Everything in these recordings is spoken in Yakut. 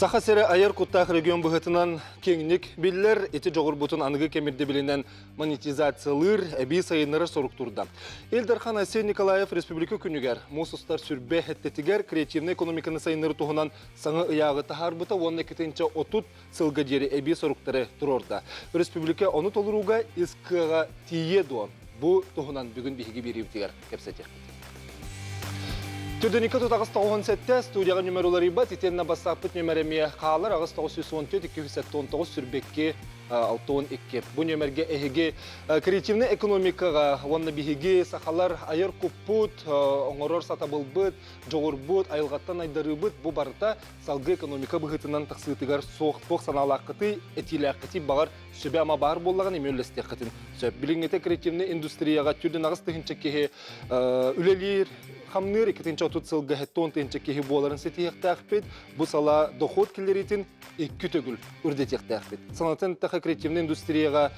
Саха сирэ айар куттаах регион быһыытынан киэҥник биллэр. Ити дьоҕурбутун аныгы кэм ирдэбилинэн монетизациялыыр, эбии сайыннарар сорук турда. Ил Дархан Айсен Николаев Республика күнүгэр муус устар сүрбэ хэттэтигэр креативнай экономиканы сайыннарыы туһунан саҥа ыйааҕы таһаарбыта уонна 230 сылга диэри эбии соруктары туруорда. Республика ону толорууга ис кыаҕа тиийиэ дуо? Бу туһунан бүгүн биһиги биэриибитигэр кэпсэтиэхпит. Түрдүнүккэ тутаҕыс тоҕуһун сэттэ студияҕа нүмер уларыйбат итиэннэ бассааппыт нүмер эмиэ хаалар аҕыс 914 279 сүрбэкки 62. Бу нүөмэргэ эһиги креативнай экономикаҕа уонна биһиги сахалар айар куппут, оҥорор сатабылбыт, дьоҕурбут, айылҕаттан айдарыыбыт бу барыта салгыы экономика быһыытынан тахсыытыгар суох туох санаалааххытый, этиилээххитий баҕар сүбэ-ама баар буоллаҕына эмиэ үллэстиэххитин сөп. Билиҥҥитэ креативнай индустрияҕа түрдэн 8 тыһыынча киһи үлэлиир, хамныыр, 230 сылга 70 тыһыынча киһи буоларын ситиһиэхтээхпит. Бу салаа дохуот киллэриитин икки төгүл үрдэтиэхтээхпит. Санатан эттэххэ, креативнай индустрияҕа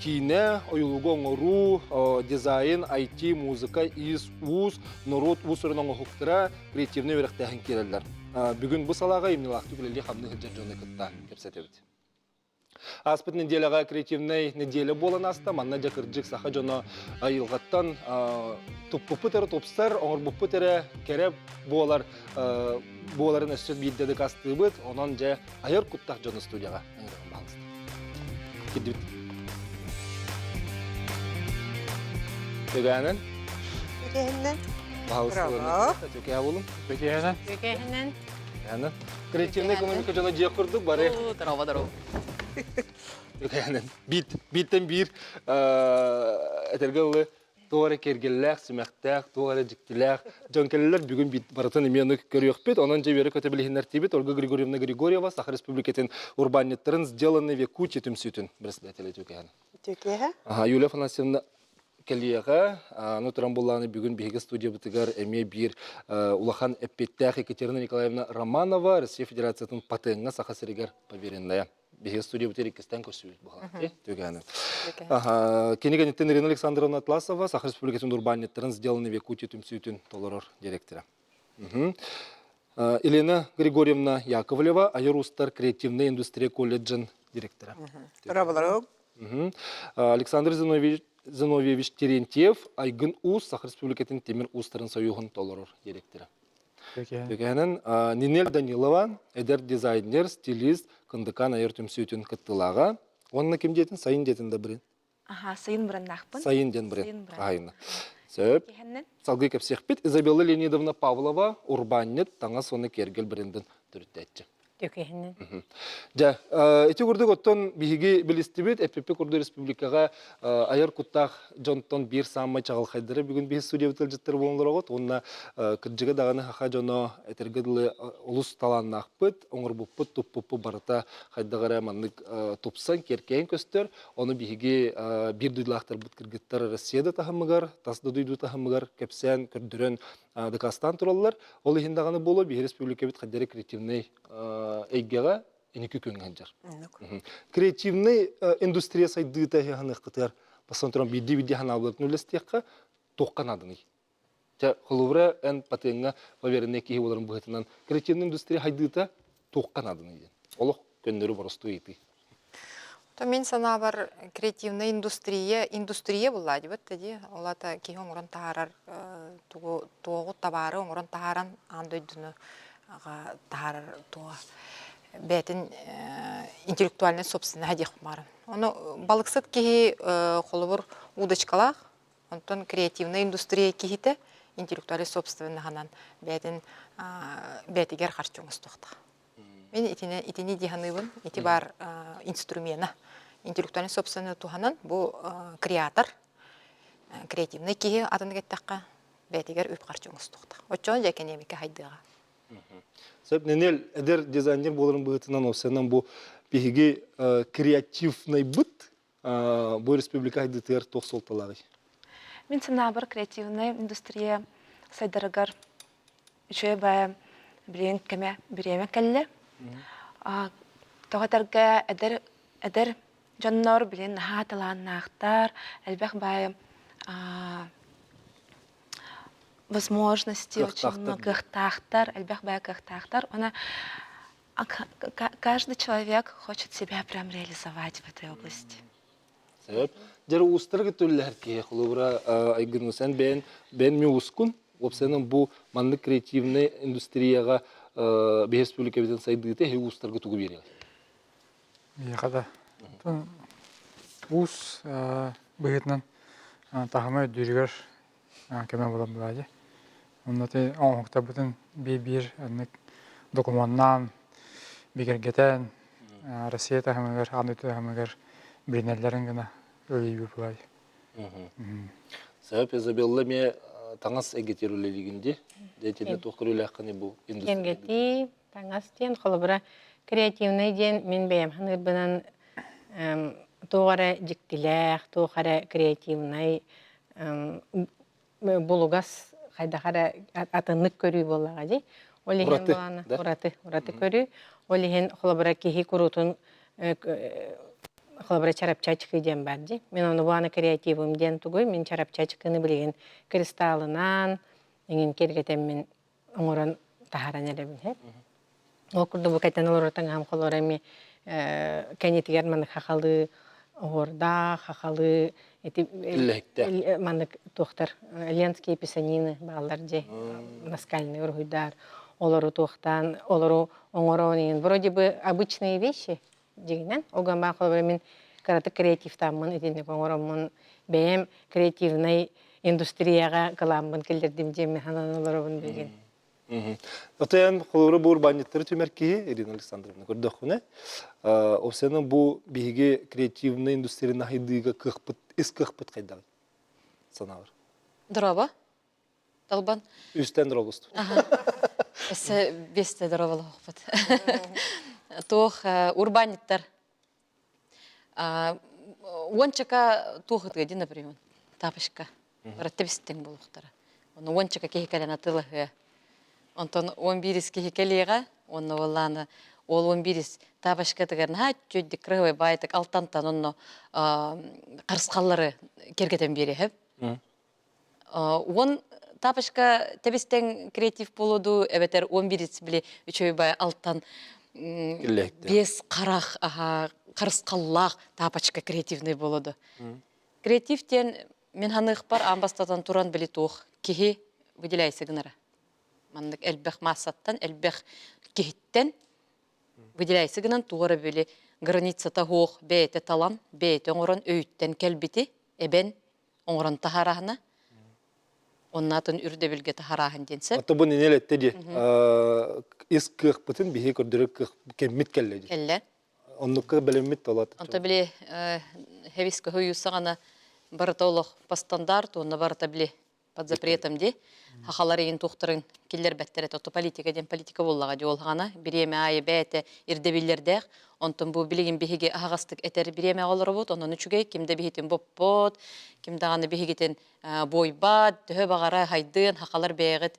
киинэ, ойуулугу оҥоруу, дизайн, IT, музыка, иис-уус, норуот уус-уран оҥоһуктара, креативнай үөрэхтээһин киирэллэр. Бүгүн бу салааҕа имнилаахтык үлэлии-хамныы сылдьар дьону кытта кэпсэтэбит. Ааспыт нэдиэлэҕэ креативнай нэдиэлэ буолан ааста. Манна дьэ кырдьык саха дьоно айылҕаттан туппуппут эрэ тупсар, оҥорбуппут эрэ кэрэ буолар буоларын өссө биирдэ дакаастыыбыт. Онон дьэ айар куттах дьону студияҕа ыҥырыам баһалыста. Кирдибит. Төгээнэн. Төгээнэн. Баһалыста. Төкээ булун. Төгээнэн. Төгээнэн. Аны креативный экономика дьоно дьиэ курдук бары. Здорово, здорово. Төгээнэн. Бит, биттен биир этэргэ ылы туох эрэ киэргэллээх, симэхтээх, туох эрэ дьиктилээх дьон кэлэллэр. Бүгүн барытын эмиэ ону көрүөхпүт. Онон дьэ үөрэ-көтө билиһиннэртиибит Ольга Григорьевна Григорьева, Саха Республикатын урбаанньыттарын «Сделанный в Якутии» түмсүүтүн председателэ Түкэһэн. Түкэһэ. Ага, Юлия Афанасьевна кэлиэҕэ. Аны туран буллааны бүгүн биһиги студиябытыгар эмиэ биир улахан эппиэттээх Екатерина Николаевна Романова, Россия Федерациятын патеҥҥа Саха сиригэр поверенная. Биһиги студиябытыгар иккистээн көрсүбүт буолаахтыы түгэнэ. Кини кэнниттэн Ирина Александровна Атласова, Саха Республикатын урбаанньыттарын «Сделанный в Якутии» түмсүүтүн толорор директора. Елена Григорьевна Яковлева, Айар Устар креативная индустрия колледжын директора. Рабаларов. Александр Зиновьевич, Зиновьевич Терентьев, Айгын Уус, Саха Республикатын Темир Уустарын союһун толорор директора. Түгэнэн Нинель Данилова, эдэр дизайнер, стилист, Кындыкан айар түмсүүтүн кыттыылааҕа. Уонна ким диэтин? Сайын диэтин да бирин. Аха, сайын быраннаахпын. Сайын диэн бирин. Хаһайына. Сөп. Салгыы кэпсиэхпит. Изабелла Леонидовна Павлова, урбаанньыт, таҥас уонна киэргэл брендин төрүттээччи. Түкэһинин. Дьэ, ити курдук оттон биһиги билистибит, эппиппит курдук республикаҕа айар куттаах дьонтон биир саамай чаҕылхайдара бүгүн биһи студиябыт ыалдьыттара буолан олороҕут уонна кырдьыга даҕаны саха дьоно этэргэ дылы олус талааннаахпыт, оҥорбуппут, туппуппут барыта хайдах эрэ маннык тупсан, киэркэйэн көстөр. Ону биһиги биир дойдулаахтарбыт кыргыттар Россия да таһымыгар, тас да дойду таһымыгар кэпсээн, көрдөрөн дакаастаан тураллар. Ол иһин даҕаны буолуо, биһи республикабыт хайдары креативнай эйгэҕэ иники күҥҥэ сылдьар. Креативнай индустрия сайдыыта ханыаххытыгар бастан туран биирдии-биирдии ханаабыларын үллэстиэххэ туохха нааданый? Чэ, холобура, эн патеҥҥа поверенный киһи буоларын быһыытынан креативнай индустрия сайдыыта туохха нааданый диэн. Олох көннөрү боростуой ыйытыы. То мин санаабар креативная индустрия, индустрия булла дибит дии. Ол ата киһи оҥорон таһаарар тугу туоҕу табаары оҥорон таһааран аан дойдуну таһаарар туоҕа бэйэтин интеллектуальнай собственноһа диэх баарын. Ону балыксыт киһи холобур удочкалаах, онтон креативная индустрия киһитэ интеллектуальнай собственноһынан бэйэтин бэйэтигэр харчы оҥостуохтаах. Мин итини, итини дии саныыбын. Ити баар инструмена. Интеллектуальный собственность туһанан бу креатор, креативный киһи атын эттэххэ бэйэтигэр үп-харчы оҥостуохтаах. Оччоҕо дьэ экэниэмикэ хайдыаҕа. Сөп, Нинель, эдэр дизайнер буоларын быһыытынан опсанан бу биһиги креативнайбыт бу республика хайдытыгар туох суолталааҕый? Мин санаабар креативнай индустрия сайдарыгар үчүгэй баайа билигин кэмэ бириэмэ кэллэ. Тоҕо этэргэ эдэр эдэр дьоннор билигин наһаа талааннаахтар, элбэх баайа возможности очень много кыахтаахтар, элбэх баайа кыахтаахтар. Уонна А каждый человек хочет себя прям реализовать в этой области. Сөп. Дьэр уустарга түллэһэр киһи холобура айгынусан бэйэн бэйэн ми ускун уопсайынан бу маннык креативнай индустрияҕа биһи республикабытын сайдыыта эһи уустарга тугу биэриэҕэй? Миэхэ да. Уус быһыытынан таһыма үрдүүрүгэр көмө буолан буолаа дии. Онно ти оҥоһуктарбытын биир-биир оннук докумуоннаан, бигэргэтэн, Россия таһымыгар, аан дойду таһымыгар билинэллэрин гына үлэлиибит буолаа дии. Сөп, Изабелла эмиэ таҥас эгитир үлэлиигин дии. Дьэ, туох көрүүлээххиний бу индустрия? Киэргэтии, таҥас диэн, холобура, креативнай диэн мин бэйэм саныырбынан туох эрэ дьиктилээх, туох эрэ креативнай булугас хайдах эрэ атыннык көрүү буоллаҕа дии. Ол иһин буолаана ураты, ураты көрүү. Ол иһин холобура киһи куруутун холобура чарапчачкы диэн баар дии. Мин ону буолаана креативым диэн тугуй? Мин чарапчачкыны билигин кристаллынан эҥин киэргэтэммин оҥорон таһааран эрэбин. Ол курдук бу кэтэн олорор таҥаһым холоро эми кэннитигэр маннык хахалыы оһуордаах, хахалыы ити маннык туохтар ленские писанины бааллар дьи наскальные уруһуйдар олору туохтаан олору оҥорон иһин вроде бы обычные вещи дьиҥинэн ол гынан баран холобура мин кыратык креативтааммын итинник оҥороммун бэйэм креативнай индустрияҕа кылааммын киллэрдим диэммин сананан олоробун билигин. Отойон холобура бу урбаанньыттары түмэр киһи Ирина Александровна көрдөххүнэ, опсыйанан бу биһиги креативнай индустрияны хайдыыга кыахпыт, ис кыахпыт хайдаҕый санаабар? Дорообо. Талбан. Үстэн дорообосту. Өссө биэстэ дорооболоһохпут. Туох урбаанньыттар уончака туох ытыа дии, например, тапочка. Барытта бистиҥ буолуохтара. Ону уончака киһи кэлэн атыылаһыа. Онтон 11 киһи кэлиэҕэ, уонна буоллаана ол 11 тапочкатыгар наһаа үчүгэйдик кырыһыбай баайтык алтантан онно харысхаллары кэргэтэн биэриэһэп. Уон тапочка тэбистэн креатив буолуоду эбэтэр 11 били үчүгэй бай алтан биэс харах харысхаллаах тапочка креативный буолуоду. Креатив диэн мин ханыахпар аан бастатан туран били туох киһи выделяйся гынара. Маннык элбэх маассаттан, элбэх киһиттэн выделяйся гынан туора били границата суох бэйэтэ талан, бэйэтэ оҥорон өйүттэн кэлбити эбэн оҥорон таһаараһына оннаатын үрдэбилгэ таһаарааһын диэн сөп. Ото бу нинел этте ди ис кыахпытын биһи көрдөрөр кыах кэммит кэллэ ди. Кэллэ. Оннукка бэлэммит толот. Онто били хевис көһүйүсаҕана барыта олох по стандарту, онно барыта били под запретом ди хахалар иин тухтарын киллэрбэттэр этэ. Ото политика диэн политика буоллаҕа ди олхаҕана бириэмэ аайы бэйэтэ ирдэбиллэрдээх. Онтон бу билигин биһиги аһаҕастык этэр бириэмэҕэ олоробут, онон үчүгэй, ким да биһитин боппот, ким даҕаны биһигитин буойбат, төһө баҕара хайдыан, хахалар бэйэҕит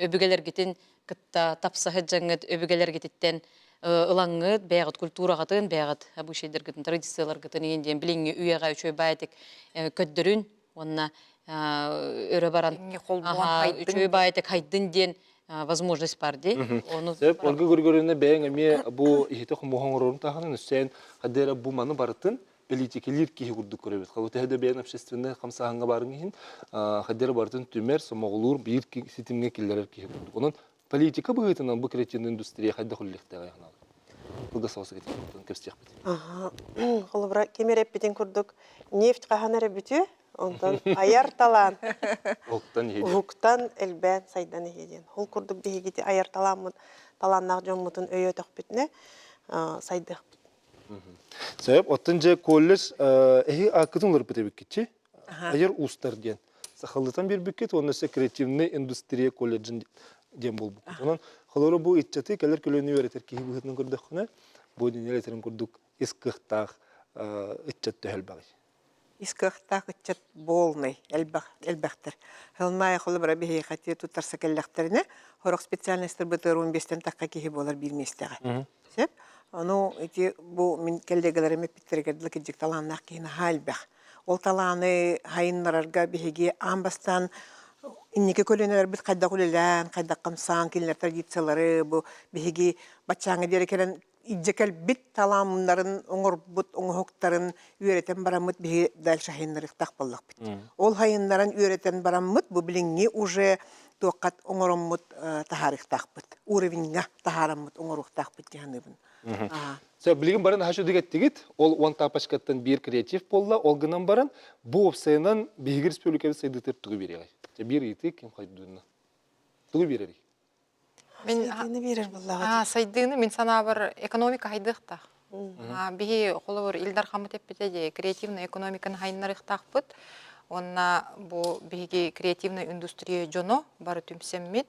өбүгэлэргитин кытта тапсаһыт дьаҥҥыт өбүгэлэргититтэн ылаҥҥыт, бэйэҕит культураҕытын, бэйэҕит обычайдаргытын, традицияларгытын иин диэн билиҥҥи үйэҕэ үчүгэй баайтык көрдөрүн уонна өрө баран үчүгэй баайтык хайдын диэн возможность бар дии. Ону Сөп, Ольга Григорьевна бэйэҥ эмиэ бу иһити хомуһа оҥорорун таһынан өссөөн хадыра бу маны барытын политикалиир киһи курдук көрөбүт. Хабы төһө да бэйэн общественнай хамсааһыҥҥа баарыҥ иһин хадыра барытын түмэр, сомоҕолуур, биир ситимҥэ киллэрэр киһи курдук. Онон политика быһыытынан бу креативный индустрия хайдах үлэлиэхтээҕий ханаалар? Кылгас соҕус кэпсиэхпит. Холобура, ким эрэ эппитин курдук, нефть хаһан эрэ бүтүө, онтон айар талаан уһуктан элбээн сайдан иһиэ диэн. Ол курдук биһигити айар талааммыт талааннаах дьоммутун өйөөтөхпүтүнэ сайдыахпыт. Сөп, оттон дьэ колледж эһи ааккытын уларыппыт эбиккитчи. Айар уустар диэн. Сахалытан биэрбиккит уонна өссө креативный индустрия колледжын диэн буолбуккут. Онон холоро бу ыччаты кэлэр көлүөнэ үөрэтэр киһи быһыытынан көрдөххүнэ, бу дүнүйэ этэрин курдук ис кыахтаах ыччат төһө элбэҕий? Ис кыахтаах ыччат буолнай элбэх элбэхтэр. Хылнаайы холобура биһиэхэ тиэ туттарса кэллэхтэринэ, сорох специальностар бытыар 15-тэн тахха киһи буолар биир миэстэҕэ. Сөп. Ону ити бу мин коллегаларым эппиттэригэр дылы кырдьык талааннаах киһи наһаа элбэх. Ол талааны хайыннарарга биһиги аан бастаан Инники көлүөнэлэрбит хайдах үлэлээн, хайдах хамсаан кинилэр традициялары бу биһиги баччааҥҥа диэри кэлэн илдьэ кэлбит талааннарын оҥорбут оҥоһуктарын үөрэтэн бараммыт биһиги дальше сайыннарыахтаах буоллахпыт. Ол сайыннаран үөрэтэн бараммыт бу билиҥҥи уже туохха оҥороммут таһаарыахтаахпыт. Уровеньҥа таһаараммыт оҥоруохтаахпыт дии саныыбын. Сөп, билигин баран аһа үчүгэй эттигит. Ол уон тапочкаттан биир креатив буолла. Ол гынан баран, бу уопсайынан биһиги республикабыт сайдыытыгар тугу биэриэҕэй? Биир ыйытыы ким хайдыына? Тугу биэрэрий? Мин Сайдыыны биэрэр буоллаҕа. Сайдыыны мин санаабар экономика хайдыахтаах. Биһи холобур Ил Дархаммыт эппитэ дии креативный экономиканы хайыннарыахтаахпыт. Уонна бу биһиги креативный индустрия дьоно бары түмсэммит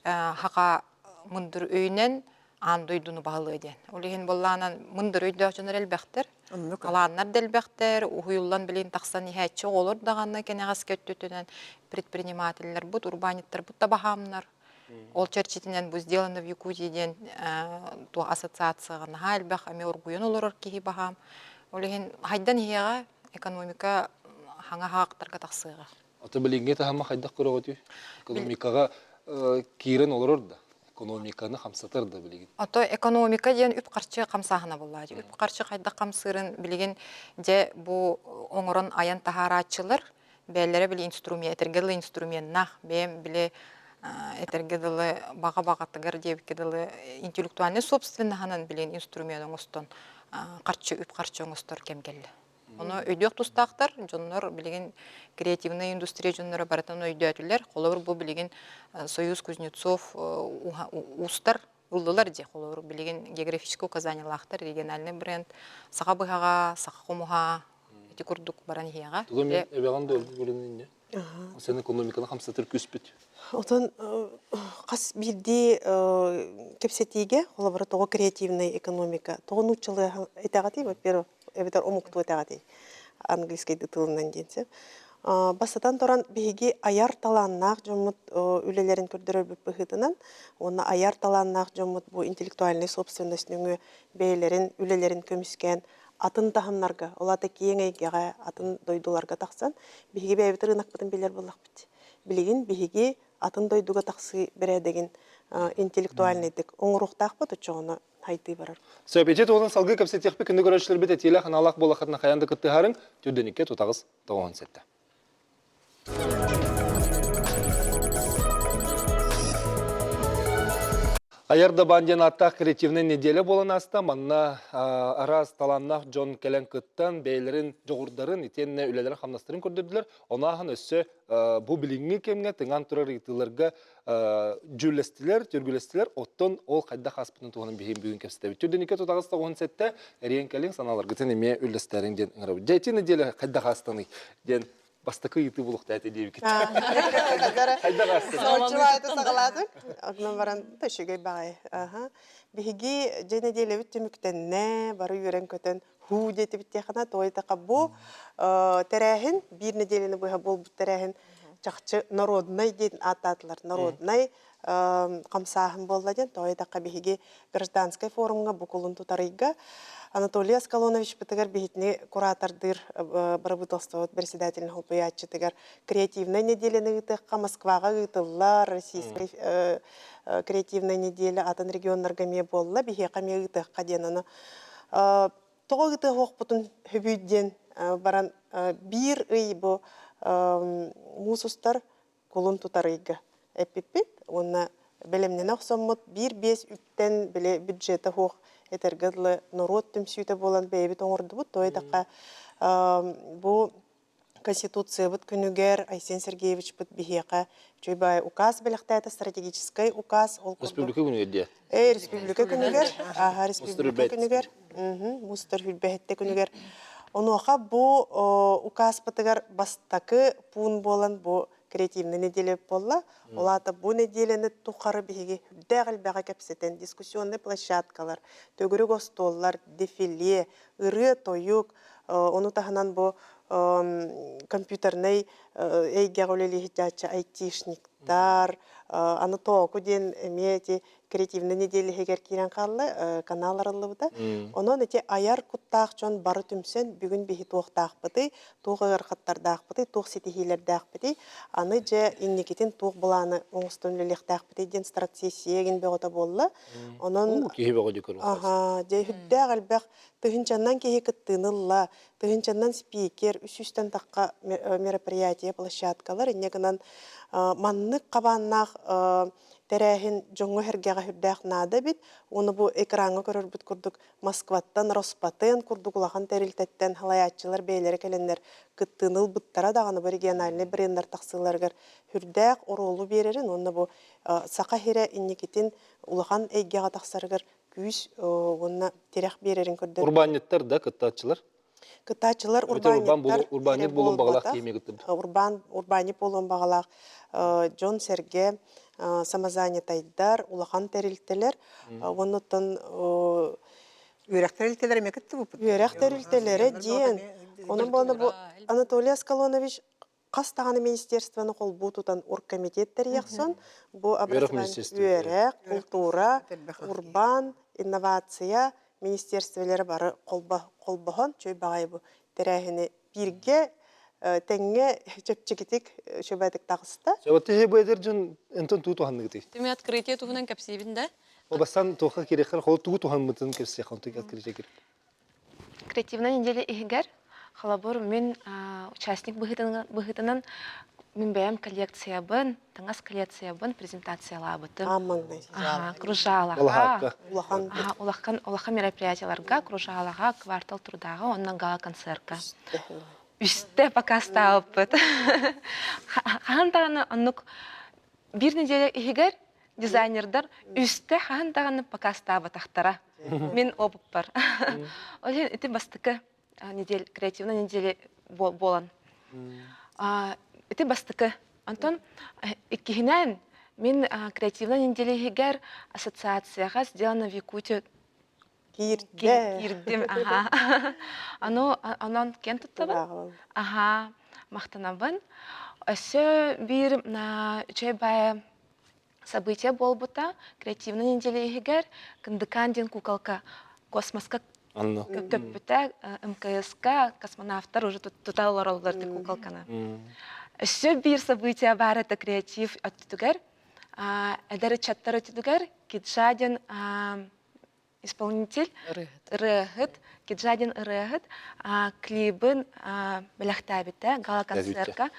хака мындыр өйүнэн аан дойдуну баһылыа диэн. Ол иһин буоллаанан мындыр өйдөөх дьоннор элбэхтэр. Талааннар да элбэхтэр, уһуйуллан билин тахсан иһээччи оҕолор даҕаны кэнэҕэски өттүтүнэн предпринимателлэрбит, урбаанньыттарбыт да баһаамнар. Ол чэрчитинэн бу «Сделано в Якутии» диэн туох ассоциацияҕа наһаа элбэх эмиэ оргуйан олорор киһи баһаам. Ол иһин хайдан иһиэҕэ экономика хаҥа хаактарга тахсыаҕа. Ата билиҥҥи таһыма хайдах көрөҕүтүй? Экономикаҕа киирэн олорор да, экономиканы хамсатар да билигин. Ото экономика диэн үп-харчы хамсааһына буоллаа. Үп-харчы хайдах хамсыырын билигин дьэ бу оҥорон айан таһаарааччылар бэйэлэрэ били инструмент, этэргэ дылы инструменнаах, бэйэм били этэргэ дылы баҕа баҕатыгар диэбиккэ дылы интеллектуальнай собственноһынан билигин инструмент оҥостон харчы үп-харчы оҥостор кэм кэллэ. Ону өйдүөх тустаахтар, дьоннор билигин креативная индустрия дьонноро барытын өйдөөтүлэр. Холобур, бу билигин Союз Кузнецов уустар ыллылар дии. Холобур, билигин географическое указаниелаахтар, региональный бренд, саха быһаҕа, саха хомуһа ити курдук баран иһиэҕэ. Тугу мен эбэҕин да өлгү Сен экономиканы хамсатыр күспүт. Отон хас биирдии кэпсэтиигэ, холобура, тоҕо креативная экономика, тоҕо нууччалыы этэҕитий, во-первых, эбэтэр омуктуу этэҕитий, английскай тылынан диэн сөп. Бастатан туран, биһиги айар талааннаах дьоммут үлэлэрин көрдөрөрбүт быһыытынан уонна айар талааннаах дьоммут бу интеллектуальнай собственность нөҥүө бэйэлэрин үлэлэрин көмүскээн атын таһымнарга, ол аата киэҥ эйгэҕэ, атын дойдуларга тахсан, биһиги бэйэбит ырыынакпытын билэр буоллахпыт. Билигин биһиги атын дойдуга тахсыы бэрээдэгин интеллектуальнайдык оҥоруохтаахпыт, оччоҕуна хайдыы барар. Сөп, ити туһунан салгыы кэпсэтиэхпит күндү көрөөччүлэрбит этиилээх аналаах буолаххытына хайаан да кыттыһарыҥ, түрдэниккэ тутаҕыс тоҕоһун сэттэ. Айар Дабаан диэн ааттаах креативнай неделя буолан ааста. Манна араас талааннаах дьон кэлэн кыттан, бэйэлэрин дьоҕурдарын итиэннэ үлэлэрин-хамнастарын көрдөрдүлэр. Ону ааһан өссө бу билиҥҥи кэмҥэ тыҥаан турар ыйытыыларга дьүүллэстилэр, түргүлэстилэр. Оттон ол хайдах ааспытын туһунан биһиги бүгүн кэпсэтэбит. Түрдэникэ тутаҕыс тоҕуһун сэттэ эриэн кэлиҥ, санааларгытын эмиэ үллэстэриҥ диэн ыҥырабыт. Дьэ, ити неделя хайдах аастаный диэн бастакы ыйытыы булуохтаата диэбиккит. Хайдах аастаный? Соһуччулааты саҕалаатыҥ. Онон баран үчүгэй баҕайы. Биһиги дьэ нэдиэлэбит түмүктэннэ, бары үөрэн-көтөн һуу диэтибит диэххинэ, тоҕо бу тэрээһин биир нэдиэлэни быһа буолбут тэрээһин чахчы народнай диэн ааттаатылар. Народнай хамсааһын буолла диэн тоҕо диэтэххэ биһиги гражданскай форумҥа бу кулун тутарыйга Анатолий Аскалоновичпытыгар биһитини куратордыыр бырабыыталыстыбабыт председателин холбуйааччытыгар креативнай неделяны ыытыахха Москваҕа ыытыллар российскай креативная неделя атын регионнарга эмиэ буолла биһиэхэ эмиэ ыытыахха диэн ону тоҕо ыытыахпытын сөбүй диэн баран биир ый бу муус устар кулун тутар ыйга эппиппит уонна бэлэмнэнэ охсоммут биир-биэс үптэн били бюджета суох этэргэ дылы норуот түмсүүтэ буолан бэйэбит оҥордубут тоҕо диэтэххэ бу Конституциябыт күнүгэр Айсен Сергеевичпыт биһиэхэ үчүгэй указ бэлэхтээтэ, стратегическай указ. Ол Республика күнүгэр диэ? Э, республика күнүгэр. Аха, республика күнүгэр. Мустар хүрбэһиттэ күнүгэр. Онуоха бу указпытыгар бастакы пуун буолан бу креативный неделя буолла. Ол аата бу неделяны тухары биһиги үрдээх элбэҕи кэпсэтэн дискуссионный площадкалар, төгүрүк остуоллар, дефиле, ырыа-тойук, ону таһынан бу компьютернай эйгэҕэ үлэлииһитээччи айтишниктар, аны тооку диэн эмиэ ити креативный неделя иһигэр киирэн хаалла, канал арыллыбыта. Онон ити айар куттаах дьон бары түмсэн бүгүн биһи туохтаахпытый, туох ыарахаттардаахпытый, туох ситиһиилэрдээхпитий, аны дьэ инникитин туох былааны оҥостон үлэлиэхтээхпитий диэн стратсессия игин бөҕөтө буолла. Онон киһи бөҕө дьэ көрүҥ. Аха, дьэ үрдээх элбэх тыһыынчаннан киһи кыттыыны ылла, тыһыынчаннан спикер, үс сүүстэн тахха мероприятие, площадкалар инньэ гынан маннык хабааннаах тэрээһин дьоҥҥо-сэргэҕэ сүрдээх наада эбит. Уонна бу экраҥҥа көрөрбүт курдук Москваттан Роспатент курдук улахан тэрилтэттэн салайааччылар бэйэлэрэ кэлэннэр кыттыыны ылбыттара даҕаны бу региональнай бренднэр тахсыыларыгар сүрдээх оруолу биэрэрин уонна бу Саха сирэ инникитин улахан эйгэҕэ тахсарыгар күүс уонна тирэх биэрэрин көрдөрөр. Урбаанньыттар да кыттааччылар? Кыттааччылар урбаанньыттар урбаанньыт буолуон баҕалаах киһи кыттыбыт. Урбаан урбаанньыт буолуон баҕалаах дьон-сэргэ самозанятайдар, улахан тэрилтэлэр уонна Үөрэх тэрилтэлэрэ эмиэ кыттыбыппыт. Үөрэх тэрилтэлэрэ диэн. Онон буолла бу Анатолий Аскалонович хас даҕаны министерствоны холбуу тутан оргкомитет тэрийэхсэн бу образование үөрэх, култуура, урбаан, инновация министерстволара бары холбоһон чөй баҕайы бу тэрээһини бииргэ тэҥҥэ чэпчэкитик чөбөтүк таҕыста. Чөбөтү бу эдэр дьон энтон туу туһанныгытый? Түмэ открытие туһунан кэпсиибин да? Бастан туохха кириэххэр хол тугу туһаммытын кэпсиэх онтук открытие кир. Креативнай неделя иһигэр холобур мин участник быһыытынан мин бэйэм коллекциябын, таҥас коллекциябын презентациялаабытым. Кружалаҕа, улахан улахан мероприятияларга, кружалаҕа, квартал трудааҕа уонна гала-концертка. Үстэ покастаабыппыт. Хаһан даҕаны оннук биир неделя иһигэр дизайнердар үстэ хаһан даҕаны покастаабатахтара. Мин опыппар. Ол иһин ити бастакы неделя, креативная неделя буолан. Ити бастакы. Онтон иккиһинэн мин креативная неделя иһигэр ассоциацияҕа сделана в Якутии Киирдэ. Киирдим, аха. Аны онон киэн туттабын. Аха, махтанабын. Өссө биир үчүгэй баайа событие буолбута. Креативный неделя иһигэр Кындыкаан диэн куколка космоска көппүтэ. МКС-ка космонавтар уже тута олороллор куколканы. Өссө биир событие баар это креатив өттүтүгэр. Эдэр ыччаттар өттүтүгэр Киджа диэн исполнитель ырыаһыт Киджадин ырыаһыт клибын бэлэхтээбитэ гала-концертка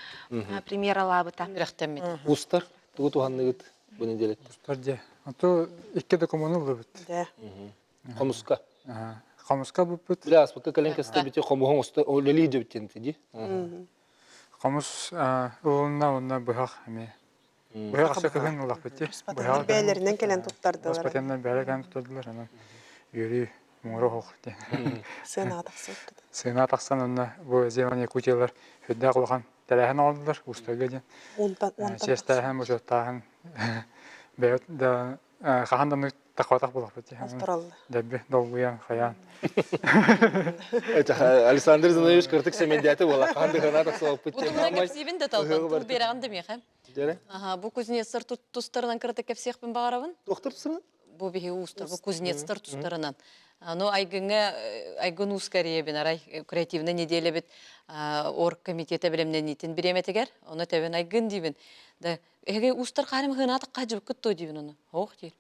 премьералаабыта. Үрэхтэммит. Устар тугу туһанныгыт бу неделеттен? Устар дьэ. Ото икки докумуону ыллыбыт. Хомуска. Хомуска буппут. Бile аспакка кэлэн кэстэбити хомуһун оста өлелии дебиттен ди. Хомус ылынна уонна быһах эмиэ. Быһах аса кыһын ылахпыт дии. Быһах бэйэлэринэн кэлэн туттардылар. Госпатеннар бэйэлэрэ кэлэн туттардылар. Онон үөрүү муҥура оһох диэн. Сыанаҕа тахсыбыт. Сыанаҕа тахсан онно бу Зелан Якутиялар сүрдээх улахан тэрээһин оҥордулар Устарга диэн. Чиэстээһин, бочуоттааһын бэйэбит да хаһан да тахватах булахпыт дии. Дэрби долгуйан, хайаан. Александр Зинович кыртык сэмэйдээти буола хаһан да хана тахсыбаппыт. Бу туһунан кэпсиибин да талбан тыл биэрэҕин да миэхэ. Аха, бу кузнецтар тустарынан кыратык кэпсиэхпин баҕарабын. Туохтар тустарынан? Бу биһи уустар, бу кузнецтар тустарынан. Ну, айгыҥҥа айгын уус кэриэбин арай креативный неделябит оргкомитета бэлэмнэниитин бириэмэтигэр, ону тэбин айгын диибин. Да эһиги уустар хаарым хынаатыкка дьыбыккыт дуо диибин ону. Ох диир.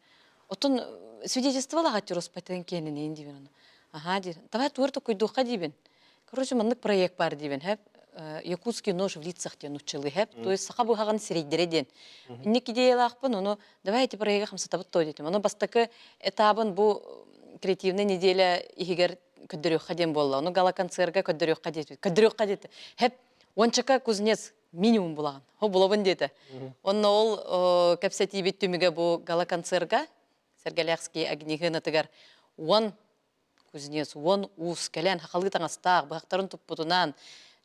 Оттон свидетельстволаах Роспатен киэнинин диибин ону. Аха диир. Давай туор токуйдуохха диибин. Короче, маннык проект бар диибин хэп. Якутский нож в лицах диэн нуччалыы хэп. То есть саха быһаҕын сирэйдэрэ диэн. Инник идеялаахпын, ону давай эти проекты хамсатабыт то диэтим. Ону бастакы этабын бу креативная неделя иһигэр көрдөрүөххэ диэн буолла. Ону гала-концерга көрдөрүөххэ диэтибит. Көрдөрүөххэ диэтэ. Хэп, уончака кузнец минимум булаҕын. Хо булабын диэтэ. Онно ол кэпсэтиибит түмүгэ бу гала-концерга Сэргэлээхский огнегынатыгар уон кузнец, уон уус кэлэн хахалыы таҥастаах, быһахтарын туппутунан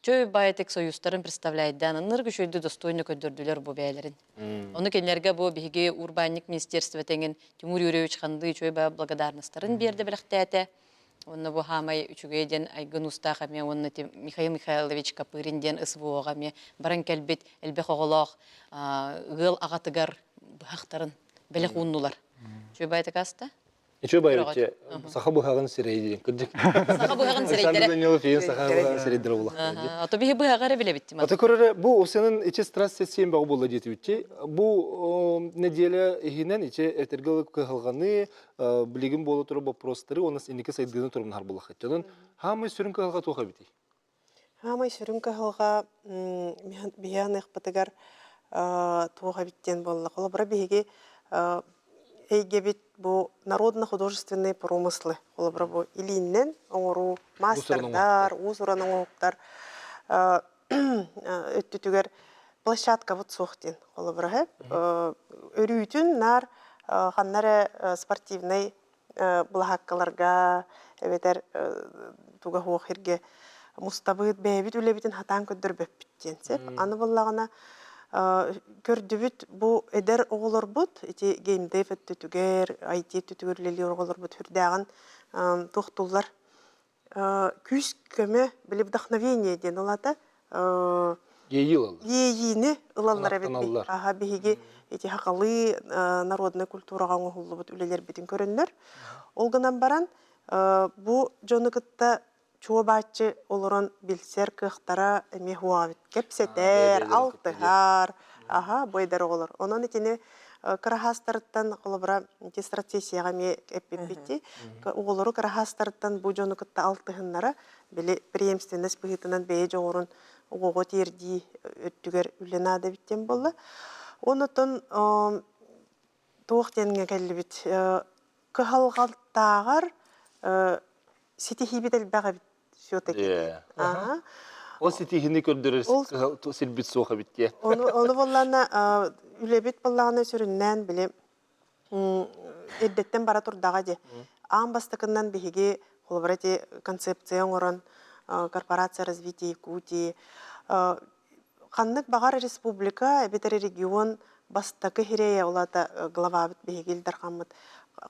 чөй баайтек союзтарын представляйдаан ыннырык үчүөйдү достойно көрдөрдүлэр бу бэйэлэрин. Ону кинилэргэ бу биһиги урбаанньык министерствотеҥин Тимур Юрьевич Ханды үчүгэй баа благодарностарын биэрдэ бэлэхтээтэ. Уонна бу хаамай үчүгэй диэн Айгын Уустаах эмиэ уонна Михаил Михайлович Копырин диэн СВО-ҕа эмиэ баран кэлбит элбэх оҕолоох ыал аҕатыгар быһахтарын бэлэх ууннулар. Чуйбай такаста? Үчүгэй байбытчы саха быһаҕын сирэйи диэн кырдьык. Саха быһаҕын сирэйдэрэ. Александр Данилов ийэн саха быһаҕын сирэйдэрэ булахтар. Ото биһи быһаҕы эрэ билэбит. Аты көрөрө бу осенын ичи страсс сессиен бөҕө буолла диэтибитчи. Бу неделя иһинэн ичи этэргэ кыһалҕаны билигин буола турар вопростары уонна инники сайдыыны турумнаһар булахыт. Онон хаамай сүрүн кыһалҕа туох эбитий? Хаамай сүрүн кыһалҕа биһи аныахпытыгар туох эбит диэн буолла. Холобура, биһиги эйгэбит бу народно-художественные промыслы. Холобура, бу илииннэн оҥоруу маастардар, уус-уран оҥоһуктар өттүтүгэр площадкабыт суох диэн. Холобура, өрүүтүн наар ханна эрэ спортивнай былаһааккаларга эбэтэр туга суох сиргэ мустабыт, бэйэбит үлэбитин хатаан көрдөрбөппүт диэн сөп. Аны буоллаҕына көрдүбүт бу эдэр оҕолорбут ити геймдев өттүтүгэр, IT өттүтүгэр үлэлиир оҕолорбут сүрдээҕин туохтууллар күүс-көмө, били вдохновение диэн ол аата Иэйии ылаллар. Иэйиини ылаллар эбит. Аха биһиги ити хахалыы народнай культураҕа оҥоһуллубут үлэлэрбитин көрөннөр. Ол гынан баран бу дьону кытта чуо-бааччы олорон билсэр кыахтара эмиэ суоҕа эбит. Кэпсэтэр, алтыһар, аха бу эдэр оҕолор. Онон итини кыраһаастарыттан холобура ити стратегияҕа эмиэ эппиппит оҕолору кыраһаастарыттан бу дьону кытта алтыһыннара били преемственность быһыытынан бэйэ дьоҕурун оҕоҕо тиэрдии өттүгэр үлэ наада эбит диэн буолла. Онотон туох диэҥҥэ кэллибит кыһалҕалтааҕар ситиһиибит элбэх эбит все-таки. Ага. Ол ситиһини көрдөрөр сирбит суох эбит диэ. Ону ону буоллаҕына үлэбит буоллаҕына сүрүннээн били эрдэттэн бара турдаҕа дии. Аан бастакыннан биһиги холобура ити концепция оҥорон корпорация развития Якутии ханнык баҕар республика эбэтэр регион бастакы сирэйэ ол аата главабыт биһиги Ил Дархаммыт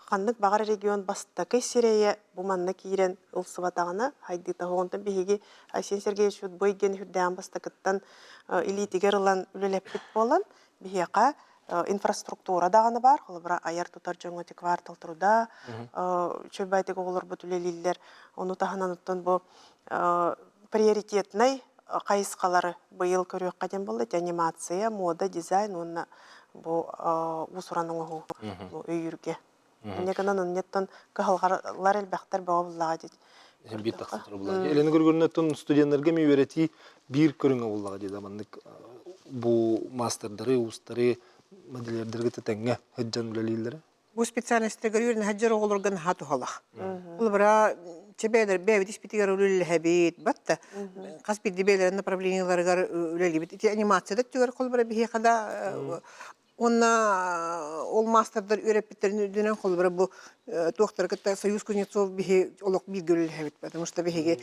ханнык баҕар регион бастакы сирэйэ бу манна киирэн ылсыбатаҕына хайдыыта онтон биһиги Айсен Сергеевич бу эйгэни үрдээн бастакыттан илиитигэр ылан үлэлэппит буолан биһиэхэ инфраструктура даҕаны баар холобура айар-тутар дьоҥҥо ити квартал труда үчүгэй оҕолорбут үлэлииллэр ону таһынан оттон бу приоритетнай хайысхалары быйыл көрүөххэ диэн буолла ити анимация мода дизайн уонна бу уус-уран оҥоһуу өйүүргэ Инньэ гынан онньоттон кыһалҕалар элбэхтэр бөҕө буллаҕа дии. Биир тахсар буллаҕа. Елена Григорьевна студеннарга ми үөрэтии биир көрүҥэ буллаҕа дии да маннык бу маастардары, уустары, модельердерги тэҥҥэ сылдьан үлэлииллэрэ. Бу специальностарга үөрэнэ сылдьар оҕолорго наһаа туһалаах. Холобура, чэ бэйэлэр бэйэбит испитигэр үлэлэһэбит, батта хас биирдии бэйэлэрин направлениеларыгар үлэлиибит. Ити анимацияда өттүгэр холобура биһиэхэ да Уонна ол маастардар үөрэппиттэрин үрдүнэн холобура бу туохтары кытта Союз Кузнецов биһи олох бииргэ үлэлэһэбит, потому что биһиги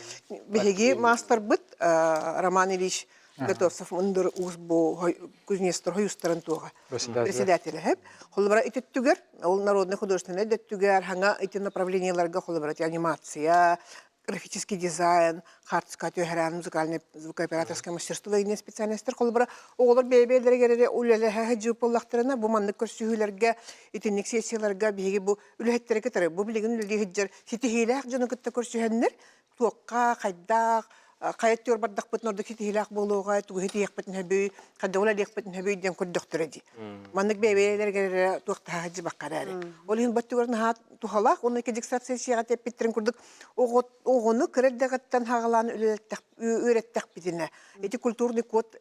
биһиги маастарбыт Роман Ильич Готовцев мындыр уус бу кузнецтар хойустарын туоҕа председателэ холобура ити өттүгэр ол народный художественный өттүгэр хаҥа ити направлениеларга холобура анимация графический дизайн, хаартыска түһэрэн, музыкальное звукооператорское мастерство диэн специальностар холобура оҕолор бэйэ-бэйэлэригэр эрэ үлэлэһэ сылдьыбыт буоллахтарына бу маннык көрсүһүүлэргэ итинник сессияларга биһиги бу үлэһиттэри кытары бу билигин үлэлии сылдьар ситиһиилээх дьону кытта көрсүһэннэр туохха хайдах хайа өттүгэр бардахпытын ордук ситиһиилээх буолуоҕа тугу ситиһиэхпитин сөбүй хайдах үлэлиэхпитин сөбүй диэн көрдөхтөрө дии маннык бэйэ-бэйэлэригэр эрэ туохтаһа сылдьыбакка эрээри ол иһин бу өттүгэр наһаа туһалаах уонна кедиксация сиэҕэ тэппиттэрин курдук оҕону кыра эрдэҕиттэн хаҕалаан үөрэттэхпитинэ ити культурный код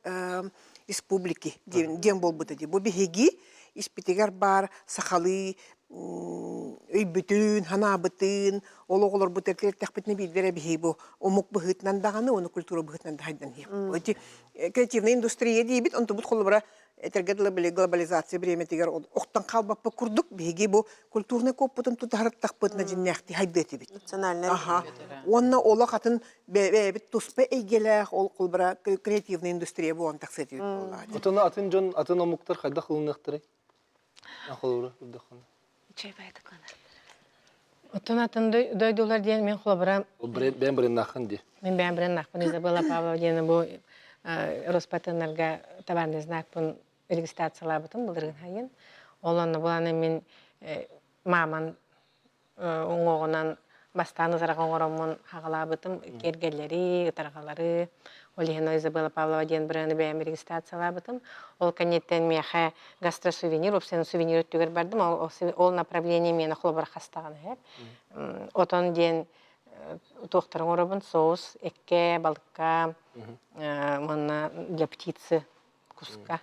республики диэн буолбута дии бу биһиги испитигэр баар сахалыы өйбүтүн санаабытын ол оҕолорбут эртэхпитинэ биирдэ эрэ биһиги бу омук быһыытынан даҕаны уонна культура быһыытынан да хайдан иһиэхпит ити креативная индустрия диибит онтубут холобура этэргэ дылы били глобализация бириэмэтигэр охтон хаалбаппыт курдук биһиги бу культурный кодпутун тутаһарыттахпытына дьиннээхтии хайдыа этибит. Национальный. Аха. Уонна олох атын бэйэбит туспа эйгэлээх ол холбара креативная индустрия буолан тахсыа этибит буоллаҕа. Отону атын дьон атын омуктар хайдах ылыныахтарай? Холобура үрдэххинэ. Оттон атын дойдулар диэн мин холобура Бэйэм бреннааххын дии. Мин бэйэм бреннаахпын Изабелла Павлова диэн бу Роспатеннарга товарный знакпын регистрациялаабытым былырыын хайын. Ол онно буланы мин Мааман уҥуоҕунан бастаан ытарҕа оҥороммун хаҕалаабытым киэргэллэри, ытарҕалары. Ол иһин Изабелла Павлова диэн бренды бэйэм регистрациялаабытым. Ол кэнниттэн миэхэ гастросувенир, уопсайынан сувенир өттүгэр бардым. Ол, ол направление миэнэ холобура хастаҕына иһэр. Отон диэн туохтары оҥоробун соус, эккэ, балыкка, уонна для птицы куска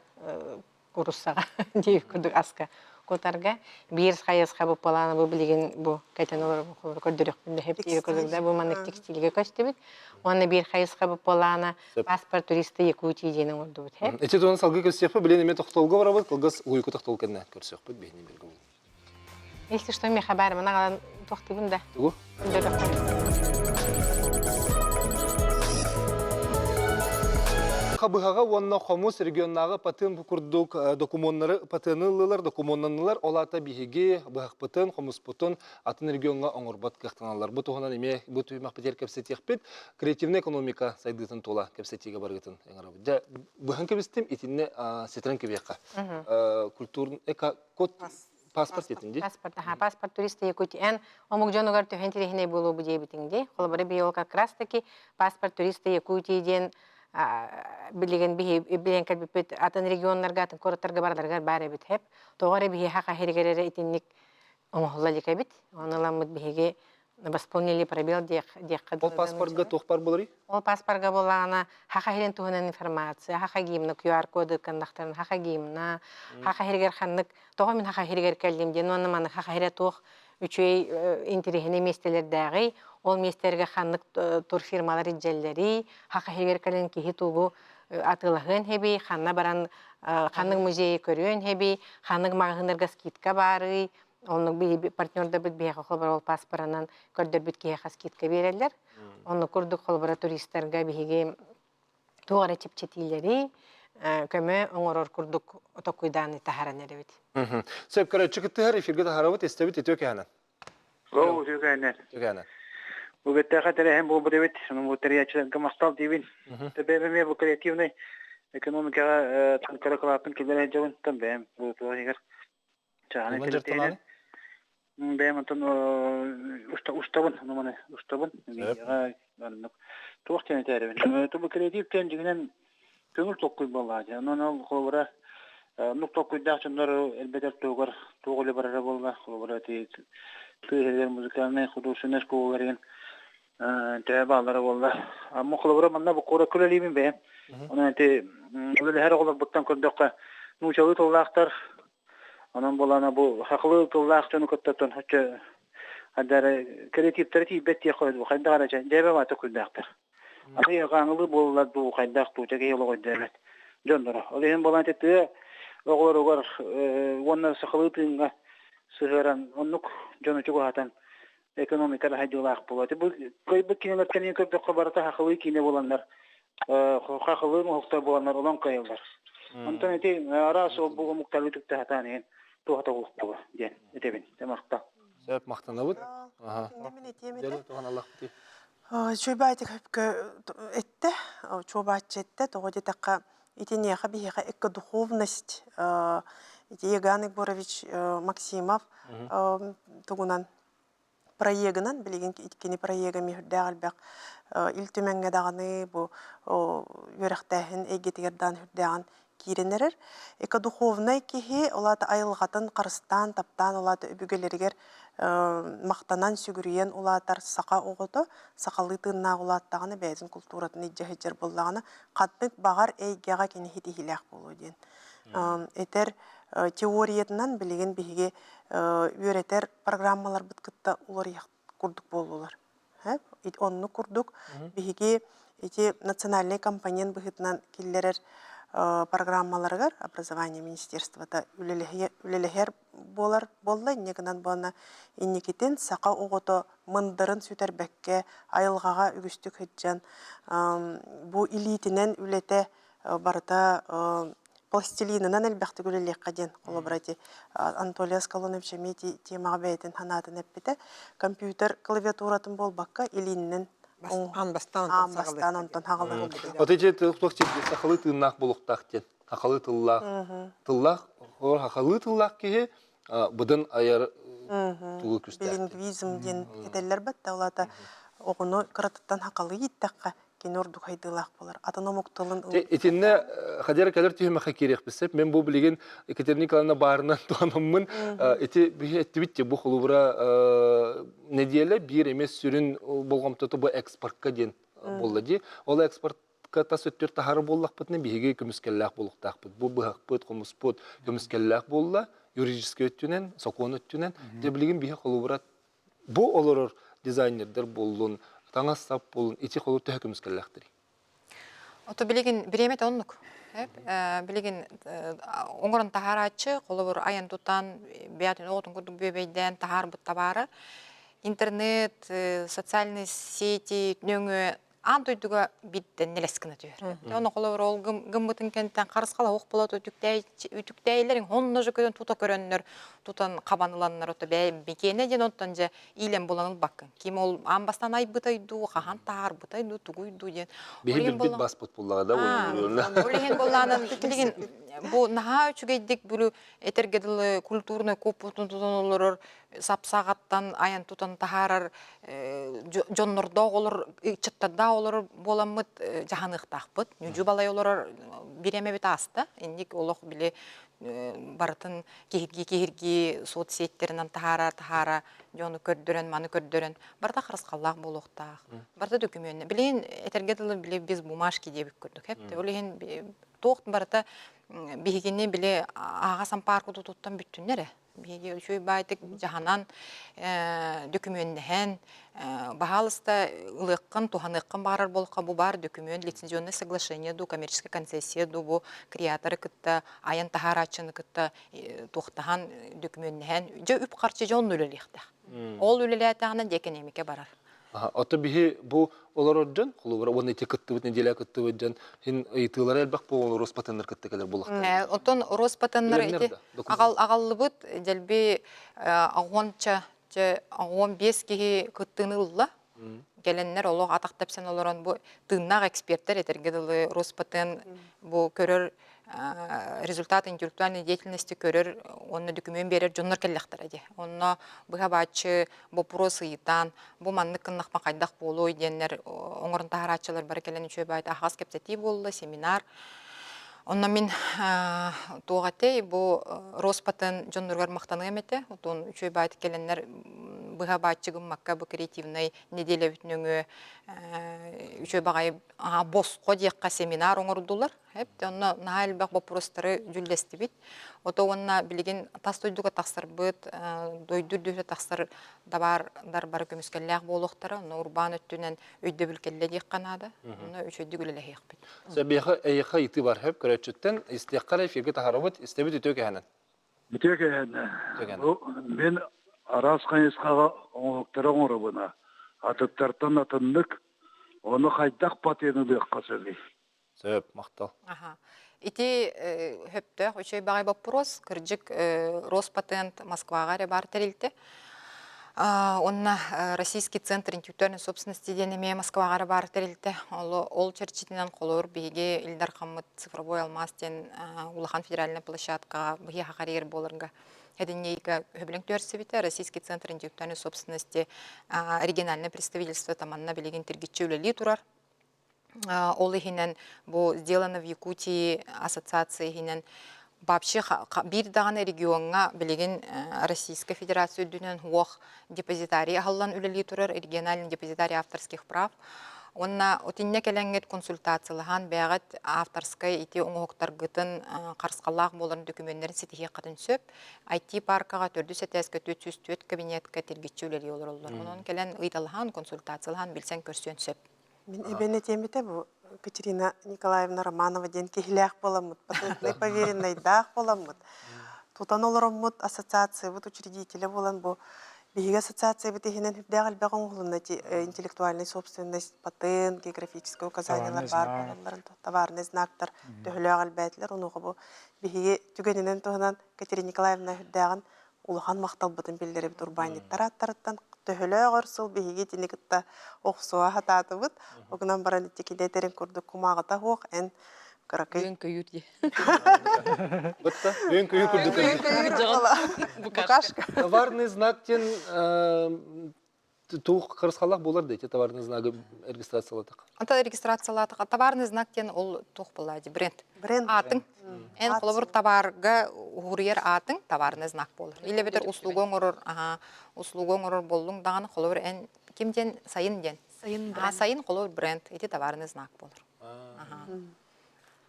кууруссаҕа диир курдук аска кутарга биир хайысха бу планы бу билигин бу кэтэн олорор көрдөрүөхпүн да хэптиир курдук да бу маннык текстилгэ көстүбүт уонна биир хайысха бу плана паспорт туриста Якутии диэн оҥордубут Ити туһунан салгыы көрсүөхпүт билин эмиэ тохтолго барабыт кылгас уйку тохтол кэннэ көрсүөхпүт биһини бирге Если что, миэхэ баар, мана аҕалан туохтуубун да. Тугу? Хабыһаҕа уонна хомус регионнааҕы патент курдук докумуоннары патены ыллылар, докумуоннаннылар. Ол аата биһиги быһахпытын, хомуспутун атын региоҥҥа оҥорбот кыахтаналлар. Бу туһунан эмиэ бу түһүмэхпитигэр кэпсэтиэхпит. Креативнай экономика сайдыытын тула кэпсэтиигэ барыгытын ыҥырабыт. Дьэ, быһан кэбистим, итиннэ ситэрэн кэбиэххэ. Культурный эко код Паспорт диэтин дии? Паспорт, аха, паспорт туриста Якутии. Эн омук дьонугар төһөн интэриэһинэй буолуо бу диэбитиҥ дии. Холобура, биһиги как раз таки паспорт туриста Якутии диэн билигин биһи билэн кэлбиппит атын регионнарга, атын куораттарга бараларыгар баар эбит хэп. Тоҕо эрэ биһиэхэ хаһырыгар эрэ итинник оҥоһулла илик эбит. Ону ыламмыт биһиги восполнили пробел диэххэ Ол паспорга туох бар буоларый? Ол паспорга буоллаҕына Хаха иһирин туһунан информация, Хаха гимна, QR-коды ыкканнахтарын Хаха гимна, Хаха иһиригэр ханнык, тоҕо мин Хаха иһиригэр кэллим диэн уонна маннык Хаха иһирэ туох үчүгэй интэриэһинэй миэстэлэрдээҕий, ол миэстэлэргэ ханнык турфирмалар илдьэллэрий, Хаха иһиригэр кэлэн киһи тугу атыылаһыан хэбий, ханна баран ханнык музейы көрүөн хэбий, ханнык маҕаһыыннарга скидка баарый, Оннук биһи партнердарбыт биһиэхэ холобура ол паспоранан көрдөрбүт киһиэхэ скидка биэрэллэр. Оннук курдук холобура туристарга биһиги туох эрэ чэпчэтиилэри көмө оҥорор курдук токуйдааны таһааран эрэбит. Сөп көрөөччү кыттыһар эфиргэ таһаарабыт истэбит үтүө кэһэнэн. Оо, үтүө кэһэнэн. Үтүө кэһэнэн. Бу бэттээхэ тэрээһин буолбут эбит. Бу тэрийээччилэргэ махтал диибин. Бэйэм эмиэ бу креативный экономикаҕа кыра кылааппын киллэрэ сылдьабын. Бэйэм бу туох иһигэр Чааһынай Тугун тэрилтэнэн дьарыктанаҕыный? бэйэм онтон устабын, ону маны устабын. Сөп. Видеоҕа оннук туох диэн этээрэбин. Бу креатив диэн дьиҥинэн көҥүл толкуй буоллаҕа дии. Онон ол холобура оннук толкуйдаах дьоннор элбэтэр туһугар туох үлэ барара буолла. Холобура ити тыа иһигэр музыкальнай художественнай школалар төһө бааллара буолла. Амма холобура манна бу куоракка үлэлиибин бэйэм. Онон ити үлэлэһэр оҕолорбуттан көрдөххө нуучалыы тыллаахтар Онон буолаана бу сахалыы тыллаах дьону кытта оттон оччо хайдары креативтара тиийбэт диэх хайдах эрэ дьээбэ баата күллээхтэр. Аны хаҥылыы буоллар дуу хайдах дуу киһи олох өйдөөбөт дьонноро. Ол иһин буолан ити тыа оҕолоругар уонна сахалыы тыыҥҥа сыһыаран оннук дьону чугаһатан экономика да хайдыылаах буолуо. Бу кыайбыт кинилэр кэннин көрдөххө барыта хахылыы киинэ буоланнар хахылыы оҥоһуктар буоланнар олон кыайаллар. Онтон ити араас ол бу омуктары үтүктэ сатаан иһин туоха уһуктаба диэн этэбин. Махтал. Сөп махтанабыт. Аха. Чуйбаайтык этте, чуобааччы этте, тоҕо диэтэххэ итиниэхэ биһиэхэ экодуховность ити Еган Егорович Максимов тугунан проегынан билигин кини проега үрдээх элбэх Ил Түмэҥҥэ даҕаны бу үөрэхтээһин эйгэтигэр даҕаны үрдээҕин киирэн эрэр. Экодуховнай киһи ол аата айылҕатын харыстаан, таптаан ол аата өбүгэлэригэр махтанан, сүгүрүйэн улаатар саха оҕото сахалыы тыыннаах улааттаҕына бэйэтин култууратын илдьэ сылдьар буоллаҕына ханнык баҕар эйгэҕэ кини ситиһиилээх буолуо диэн этэр теориятынан билигин биһиги үөрэтэр программаларбыт кытта уларыйах курдук буоллулар. Оннук курдук биһиги ити национальнай компонент быһыытынан киллэрэр программаларыгар образование министерствота үлэлэһэр буолар буолла инньэ гынан буолна инникитин саха оҕото мындырын сүтэрбэккэ айылҕаҕа үгүстүк сылдьан бу илиитинэн үлэтэ барыта пластилинынан элбэхтик үлэлиэххэ диэн холобура ити Анатолий Аскалонович эмиэ ити темаҕа бэйэтин санаатын эппитэ компьютер клавиатуратын буолбакка илииннэн аан бастаан аан бастаан онтон хаҕалар Вот эти туох сахалыы тыыннаах буолуохтаах диэн сахалыы тыллаах тыллаах сахалыы тыллаах киһи быдан айар тугу күстээхтик. Билингвизм диэн этэллэр бат олата оҕону кыратыттан хакалы ииттэххэ кини ордук хайдыылаах буолар. Атын омук тылын Итиннэ Хадера кэлэр түһүмэххэ киириэхпит Мен бу билигин Екатерина Николаевна баарынан туһанаммын ити биһи эттибит бу холобура нэдиэлэ биир эмиэ сүрүн болҕомтото бу экспортка диэн буолла дии. Ол экспорт тас өттүр таһары буоллахпытына биһиги көмүскэллээх буолуохтаахпыт. Бу быһахпыт, хомуспут көмүскэллээх буолла юридическай өттүнэн, сокуон өттүнэн. Дьэ билигин биһи холобура бу олорор дизайнердар буоллун, таҥас-сап буоллун, ити холобур төһө көмүскэллээхтэрий? Ото билигин бириэмэтэ оннук. Билигин оҥорон таһаарааччы, холобур, айан тутан, бэйэтин оҕотун курдук бүөбэйдээн таһаарбыт табаара интернет, социальные сети нөҥүө аан дойдуга биирдэн нэлэс гына түһэр. Ону холобур ол гыммытын кэнтэн харысхала ох була үтүктээйилэриҥ онно же көрөн тута көрөннөр тутан хабан ыланнар ото бэйэ бикиэнэ диэн онтон дьэ иилэн булан ылбаккын. Ким ол аан бастаан айбытай дуу, хаһан таһаарбытай дуу, тугуй дуу диэн. Биһи билбит баспыт буллаҕа да ол иһин буоллаанан билигин бу наһаа үчүгэйдик бүлү этэргэ дылы культурный коппутун тутан олорор сапсаҕаттан айан тутан таһаарар дьоннордоох олор ыччаттардаах олорор буоламмыт дьаһаныахтаахпыт. Нүдьү балай олорор бириэмэбит ааста. Инник олох били барытын киһиргии-киһиргии соцсеттеринэн таһаара-таһаара дьону көрдөрөн, маны көрдөрөн барыта харысхаллаах буолуохтаах. Барыта дөкүмүөннэ. Билигин этэргэ дылы били без бумажки диэбит курдук. Ол иһин туох барыта биһигини били ааҕа сампаар кутутуттан бүттүннэр эрэ. Биһиги үчүгэй баайтык дьаһанан, дөкүмүөннэһэн, баһаалыста ылыаххын, туһаныаххын баҕарар буоллахха бу баар дөкүмүөн лицензионное соглашение дуу, коммерческая концессия дуу бу креаторы кытта, айан таһаарааччыны кытта туохтаһан, дөкүмүөннэһэн, дьэ үп-харчы дьэ онно үлэлиэхтээх. Ол үлэлээтэҕинэ дьэ экэниэмикэ барар. Ото биһи бу олорор дьон, холобура, уонна ити кыттыбыт неделя кыттыбыт дьон хин ыйытыылара элбэх буолан Роспатеннар кытта кэлэр буоллахтара. Оттон Роспатеннар ити аҕаллыбыт дэлби оҕонча 15 киһи кыттыыны ылла. Кэлэннэр олох атах тэпсэн олорон бу тыыннаах эксперттэр этэргэ дылы Роспатен бу көрөр результат интеллектуальной деятельности көрөр уонна дөкүмүөн биэрэр дьоннор кэллэхтэрэ дии. Онно быһа бааччы боппуруос ыйытан, бу маннык гыннахпа хайдах буолуой диэннэр оҥорон таһарааччылар бары кэлэн үчүгэй баайта аһаҕас кэпсэтии буолла, семинар. Онно мин туох этэй, бу Роспатын дьонноругар махтаныам этэ. Отон үчүгэй баайта кэлэннэр быһа бааччы гыммакка бу креативнай неделябит нөҥүө үчүгэй баҕайы босхо диэххэ семинар оҥордулар. Эп онно наһаа элбэх боппуруостары дьүүллэстибит. Ото уонна билигин тас дойдуга тахсарбыт, дойду үрдүгэр тахсар табаардар бары көмүскэллээх буолуохтара. Онно урбаан өттүнэн өйдөбүл кэллэ диэххэ наада. Онно үчүгэйдик үлэлэһиэхпит. Сэбиэхэ эйиэхэ ыйытыы бар хөп көрөөччүттэн истиэххэ эрэ эфиргэ таһаарабыт, истэбит үтүө кэһэнэн. Үтүө кэһэнэ. Бу мин араас хайысхаҕа оҥоһуктары оҥоробуна. Атыттартан атыннык, ону хайдах патент ылыахха сөбүй? Сөп, махтал. Аха. Ити хөптөөх үчүгэй баҕай боппуруос. Кырдьык, Роспатент Москваҕа эрэ баар тэрилтэ. Онно Российский центр интеллектуальной собственности диэн эмиэ Москваҕа эрэ баар тэрилтэ. Ол, ол чэрчитинэн холобур биһиги Ил Дархаммыт цифровой алмаас диэн улахан федеральнай площадкаҕа быһыаха карьер буоларга Эдиннейга сөбүлэҥ түһэрсибитэ. Российский центр интеллектуальной собственности региональное представительство таманна билигин тиргиччи үлэлии турар. Ол иһинэн бу «Сделано в Якутии» ассоциация иһинэн вообще биир даҕаны региоҥҥа билигин Российскай Федерация үрдүнэн уох депозитарий аһыллан үлэлии турар региональный депозитарий авторских прав. Уонна отиннэ кэлэҥҥит консультациялаһан бэйэҕит авторскай ити оҥоһуктаргытын харысхаллаах буоларын дөкүмүөннэрин ситиһиэххитин сөп. IT-паркаҕа төрдүс этээскэ 404 кабинетка тиргиччи үлэлии олороллор. Онон кэлэн ыйыталаһан, консультациялаһан билсэн көрсүөн сөп. Мин эбэн этиэм этэ бу Катерина Николаевна Романова диэн киһилээх буоламмыт, патентнай повереннайдаах буоламмыт, тутан олороммут ассоциациябыт учредителэ буолан бу биһиги ассоциациябыт иһинэн үрдээх элбэх оҥоһулунна интеллектуальная собственность, патент, географическое указаниелар баар буолалларын товарный знактар төһөлөөх элбээтилэр онуоха бу биһиги түгэнинэн туһунан Катерина Николаевна үрдээҕин улахан махталбытын биллэрэбит урбаанньыттар ааттарыттан төһөлөөх өр сыл биһиги итини кытта охсуһа сатаатыбыт. Ол гынан баран ити кини этэрин курдук кумааҕыта суох эн. Кыракый. Үөн көйүүр дии. Бытта, үөн көйүүр курдук. Үөн көйүүр Букашка. Товарный знак диэн туох харысхаллаах буолар да ити товарный знагы регистрациялатах? Anta регистрациялатах товарный знак диэн ол туох буолла ди бренд. Бренд. Аатыҥ. Эн холобур товарга уһуруйар аатыҥ товарный знак буолар. Или эбэтэр услуга оҥорор, аха, услуга оҥорор буоллуҥ даҕаны холобур эн ким диэн сайын диэн. Сайын бренд. Сайын холобур бренд ити товарный знак буолар.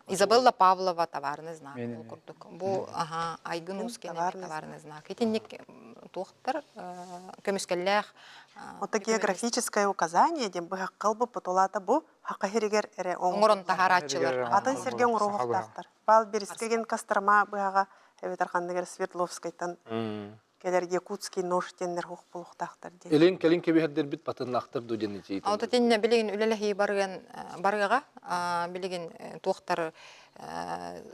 Изабелла Павлова товарный знак ол курдук. Бу аха Айгын Ускин товарный знак. Итинник туохтар көмүскэллээх Ото географическое указание диэн быһахха ылбыппыт ол аата бу хака сиригэр эрэ оҥорон таһаарааччылар. Атын сиргэ оҥоруохтаахтар. Бал Берискеген Кострома быһаҕа эбэтэр ханнык эрэ Свердловскайтан кэлэр якутский нож диэннэр суох буолуохтаахтар диэн. Илин кэлин кэбиһэрдэрбит батыннаахтар дуу диэн ити. Ото тиннэ билигин үлэлэһии барыан барыаҕа билигин туохтар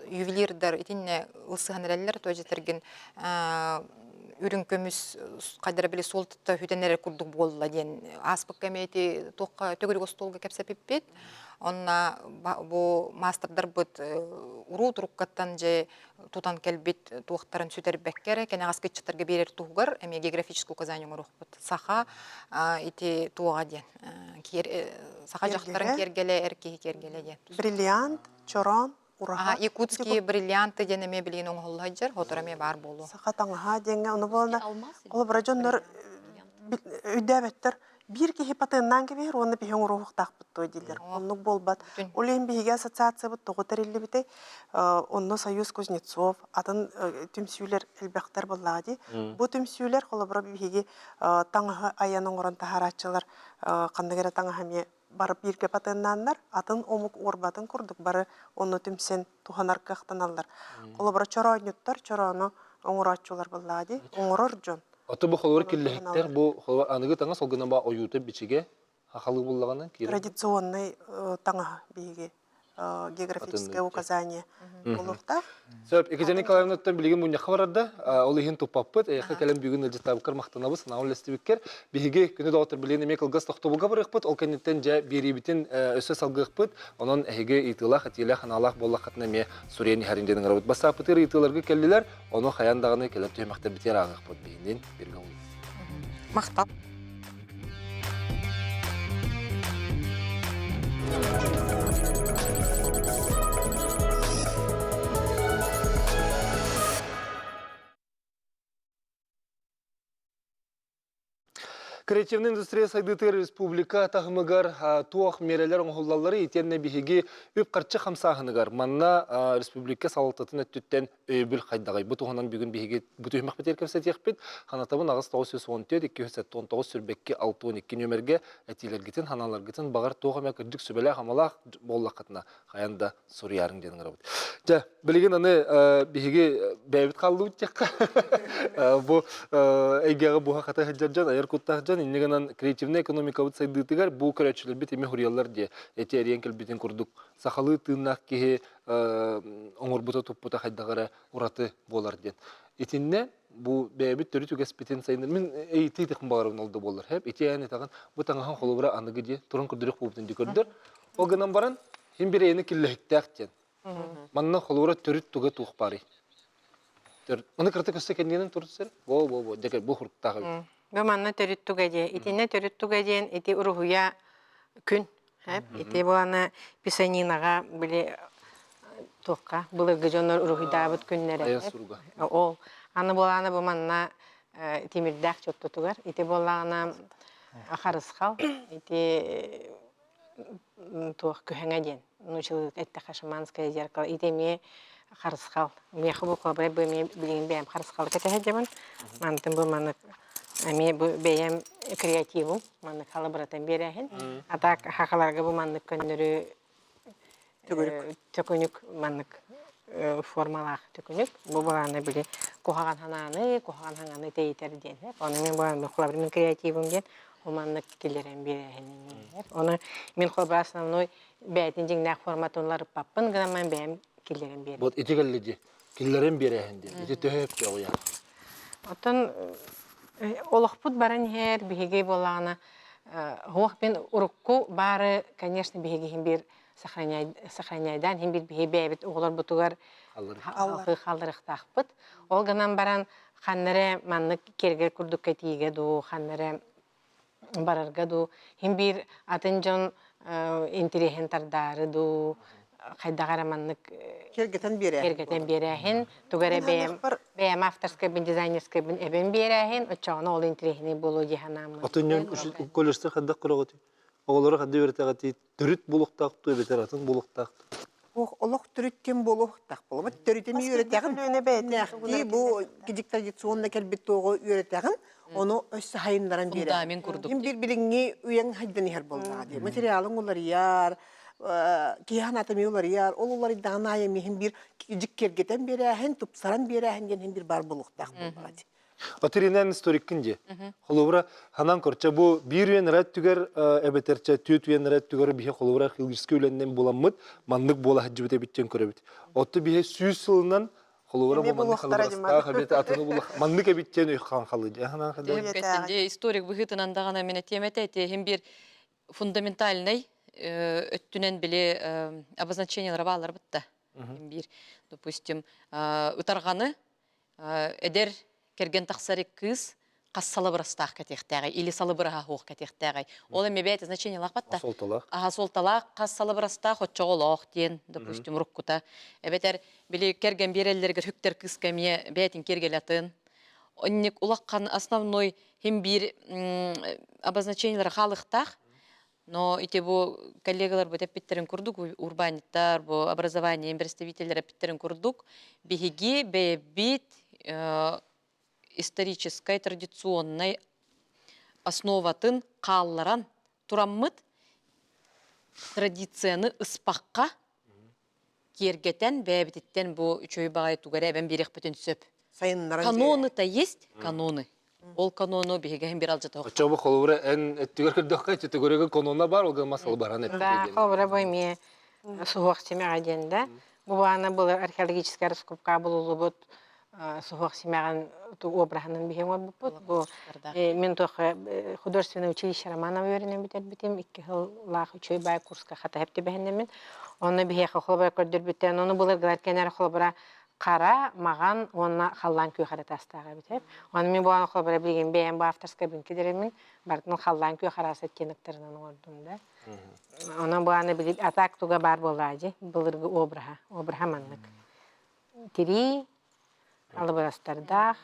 ювелирдар итиннэ ылсыһан эрэллэр туожетергин үрүҥ көмүс хайдара били суолтата хүтэн эрэр курдук буолла диэн ааспыкка эмиэ ити туохха төгүрүк остуолга кэпсэпиппит. Онно бу маастардарбыт уруу туруккаттан дьэ тутан кэлбит туохтарын сүтэрбэккэ эрэ кэнэҕэски ыччаттарга биэрэр туһугар эмиэ географическое указание оҥоруохпут. Саха ити туоҕа диэн саха дьахтарын киэргэлэ, эр киһи киэргэлэ диэн. Бриллиант, чороон, ураһа. Якутские бриллианты диэн эмиэ билигин оҥоһулла сылдьар, хотор эмиэ баар буолуо. Саха таҥаһа диэҥҥэ ону буолна холобура дьоннор өйдөөбөттөр биир киһи патеннаан кэбиһэр уонна биһи оҥоруохтаахпыт дуо дииллэр. Оннук буолбат. Ол иһин биһиги ассоциациябыт тоҕо тэриллибитэй? Онно Союз Кузнецов, атын түмсүүлэр элбэхтэр буоллаҕа дии. Бу түмсүүлэр холобура биһиги таҥаһы айан оҥорон таһаарааччылар ханнык эрэ таҥаһы эмиэ бары бииргэ патеннааннар, атын омук уорбатын курдук бары онно түмсэн туһанар кыахтаналлар. Холобура чороонньуттар чороону оҥорооччулар буоллаҕа дии. Оҥорор дьон. Ото бу холобур киллэһиктэр бу холобур аныгы таҥас ол гынан ба ойуута бичигэ хахалыы буллаҕына киирэр. Традиционный таҥаһы биһиги географическое указание буолуохтаах. Сөп, Екатерина Николаевнаттан билигин мунньахха барарда, ол иһин туппаппыт, эйэхэ кэлэн бүгүн ыалдьыттаабыккар махтанабыт, санаабын үллэстибиккэр. Биһиги күнү доҕоттор билигин эмиэ кылгас тохтобулга барыахпыт, ол кэнниттэн дьэ биэриибитин өссө салгыахпыт. Онон эһиги ыйытыылаах, этиилээх, анаалаах буоллаххытына эмиэ суруйан иһэрин диэн ыҥырабыт. Бассааппытыгар ыйытыыларга кэллилэр, ону хайаан даҕаны кэлэр түһүмэхтэрбитигэр ааҕыахпыт биһинин бииргэ олун. Махтал. Креативный индустрия сайдыытыгар республика таһымыгар туох миэрэлэр оҥоһуллаллары итиэннэ биһиги үп-харчы хамсааһыныгар манна республика салалтатын өттүттэн өйөбүл хайдаҕый? Бу туһунан бүгүн биһиги бу түһүмэхпитигэр кэпсэтиэхпит. Ханатабын 8 914 279 сүрбэкки 62 нүөмэргэ этиилэргитин, ханааларгытын баҕар туох эмэ кырдьык сүбэлээх-амалаах буоллаххытына хайан да суруйаарыҥ диэн ыҥырабыт. Дьэ, билигин аны биһиги бэйэбит хааллыбыт диэххэ. Бу эйгэҕэ буһа-хата сылдьар дьон, айар куттаах дьон, инньэ гынан креативнай экономикабыт сайдыытыгар бу көрөөччүлэрбит эмиэ суруйаллар диэ. Эти эрийэн кэлбитин курдук сахалыы тыыннаах киһи оҥорбута туппута хайдах эрэ ураты буолар диэн. Итиннэ бу бэйэбит төрүт үгэспитин сайыннар мин ыйытыы тихин баҕарабын ол да буоллар хэп ити эн итаҕын бу таҥаһын холобура аныгы дии туран көрдөрүөх буолбутун дии көрдөр ол гынан баран Син бир эйэни киллэһиктээх диэн. Манна холура төрүт туга туох баарый? Маны кырата көстө кэннигинэн турсар. Во во во дьэ бу хуруктаах эбит. Бу манна төрүт туга диэн. Итиннэ төрүт туга диэн ити уруһуйа күн. Ити буолана писанинаҕа били туохха былыргы дьоннор уруһуйдаабыт күннэрэ. Ол аны буолана бу манна тимирдээх чоттотугар ити буоллаҕына харысхал ити туох күһэҥэ диэн нуучалыы эттэххэ шаманское зеркало ити эмиэ харысхал миэхэ бу кобра бу эмиэ билигин бэйэм харысхалы кэтэһэ дьабын мантын бу маннык эмиэ бу бэйэм креативым маннык халабыратын биэрээһин а так хахаларга бу маннык көннөрү төкүнүк маннык формалаах төкүнүк бу былааны били куһаҕан ханааны куһаҕан хаҥаны тэйитэр диэн ону мин бу холобур мин креативым диэн Ол маннык киллэрэн биэрээһинин. Ону мин холобура основной бэйэтин дьиҥнээх форматын уларыппаппын гынан бэйэм киллэрэн биэрэн. Вот ити кэлли дии. Киллэрэн биэрээһин диэн. Ити төһө өптөөҕүй? Оттон олохпут баран иһэр биһиги буоллаҕына, суох мин урукку баары, конечно, биһиги иһин биир. сохраняйдаан иһин биир биһи бэйэбит оҕолорбутугар хаалларыахтаахпыт. Ол гынан баран ханна эрэ маннык киэргэл курдук кэтиигэ дуу, ханна эрэ барарга дуу, иһин биир атын дьон интириэһин тардаары дуу, хайдах эрэ маннык киэргэтэн биэрээһин киэргэтэн биэрээһин, тугу эрэ бэйэм бэйэм авторскайбын, дизайнерскайбын эбэн биэрээһин, оччоҕуна ол интириэһинэй буолуо дии санааммын. Атын дьон колледжта хайдах көрөҕүтүй? Оҕолору хайдах үөрэтэҕитий? Төрүт буолуохтаах дуо эбэтэр атын буолуохтаах дуо? Олох төрүт ким буолуохтаах буолбут. Төрүтүн үөрэтэҕин. Нээхтии бу кидик традиционно кэлбит туоҕу үөрэтэҕин, ону өссө хайыннаран биэрэр. Фундамент курдук. Ким бир билиҥҥи үйэҥ хайдан иһэр буоллаҕа дии. Материалыҥ уларыйар, киһи санаата эмиэ уларыйар. Ол уларыйдаҕын аайы эмиэ биир дьик киэргэтэн биэрээһин, тупсаран биэрээһин диэн биир баар буолуохтаах буоллаҕа дии. Отиринэн историккин дии. Холобура, ханан көрчө бу биир үйэн ырат түгэр эбэтэрчэ түөт үйэн ырат түгэр биһи холобура археологическай үлэннэн буламмыт маннык буола сылдьыбыт эбиттэн көрөбүт. Отту биһи сүүс сылынан холобура бу маннык халыбырастаах эбит атыны булах маннык эбиттэн өй хаан халы дии. Ханан Дии историк быһыытынан даҕаны мин этиэм этэ этиэһим биир фундаментальнай өттүнэн били обозначениелара бааллар бытта. Биир, допустим, ытарҕаны эдэр кэргэн тахсар кыыс хас салыбырастаах кэтиэхтээҕий или салыбыраһа суох кэтиэхтээҕий ол эми бэйэтэ значениелаах батта суолталаах аха суолталаах хас салыбырастаах оччоҕолоох диэн допустим уруккута эбэтэр били кэргэн биэрэллэригэр хүктэр кыыска эмиэ бэйэтин киэргэлатын онник улахан основной хим биир обозначениелара хаалыхтаах Но ити бу коллегаларбыт эппиттэрин курдук, урбаанньыттар, бу образование представителлэр эппиттэрин курдук, биһиги бэйэбит историческай, традиционнай основатын хаалларан тураммыт традицияны ыспакка киэргэтэн бэйэбититтэн бу үчүгэй баҕайы тугу эрэ эбэн биэриэхпитин сөп. Сайыннаран Каноны-то есть, каноны. Ол канону биһиги бир алдьатах. Оччоҕо холобура эн өттүгэр көрдөххө өттүгөрөгө канона бар, ол гына салбаран эттигэ Да, холобура бу эмиэ суһуох симэҕэ диэн да. Бу баана былыр археологическай раскопка булуллубут суһуох симэҕин обраһынан биһиги оҥорбуппут. Бу мин туох художественное училище Романова үөрэнэн бүтэрбитим. Икки сыллаах үчүгэй баай курска хата түбэһиннэммин. Онно биһиэхэ холобура көрдөрбүттэн, ону былыргылар кэнэр холобура хара, маҕан уонна халлаан күөх эрэ таастаах эбит. Ону мин буолан холобура билигин бэйэм бу авторскайбын киллэриммин, барытын халлаан күөх араас оттеноктарынан оҥордум да. Онон бу аны били атак туга баар буоллаа дии, былыргы обраһа. Обраһа маннык. Тирии, алыбырастардаах.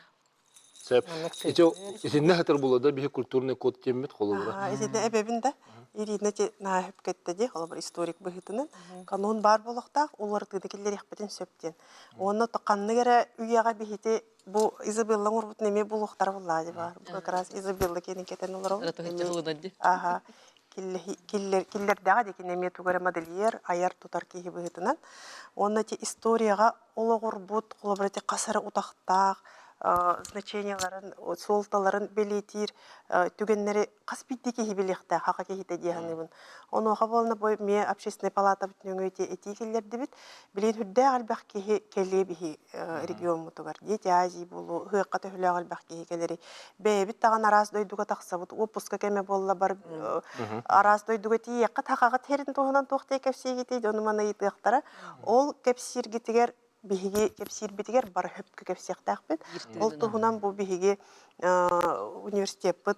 Сөп. Ити итиннэ хатыр була да биһи культурный код диэммит холобура. Итиннэ эбэбин да Ирина ти наһаа хөпкөттө дии холобур историк быһыытынан канон баар буолуохтаах уларытыыны киллэриэхпитин сөп диэн. Уонна ханнык эрэ үйэҕэ биһити бу Изабелла оҥорбутун эмиэ булуохтара буллаа дии баар. Бу как раз Изабелла киэнин кэтэн олоробут. Аха. Киллэрдэҕэ дии кини эмиэ тугу эрэ модельер, айар-тутар киһи быһыытынан. Уонна ити историяҕа олоҕурбут, холобура ити хас эрэ утахтаах значениеларын, суолталарын бэлиэтиир түгэннэри хас биирдии киһи билиэхтээх, хаха киһитэ дии саныыбын. Онуоха буолна бу эмиэ общественнай палатабыт нөҥүө ити этии киллэрдибит. Билигин сүрдээх элбэх киһи кэлиэ биһи региоммутугар. Дети Азии буолуо, ыһыахха төһөлөөх элбэх киһи кэлэрий. Бэйэбит даҕаны араас дойдуга тахсабыт, уоппуска кэмэ буолла бар араас дойдуга тиийиэххит, хахаҕыт һэрин туһунан туох диэ кэпсиигитий, дьону маны ыйытыахтара. Ол кэпсииргитигэр биһиги кэпсиирбитигэр бары хөпкө кэпсиэхтээхпит. Ол туһунан бу биһиги университеппыт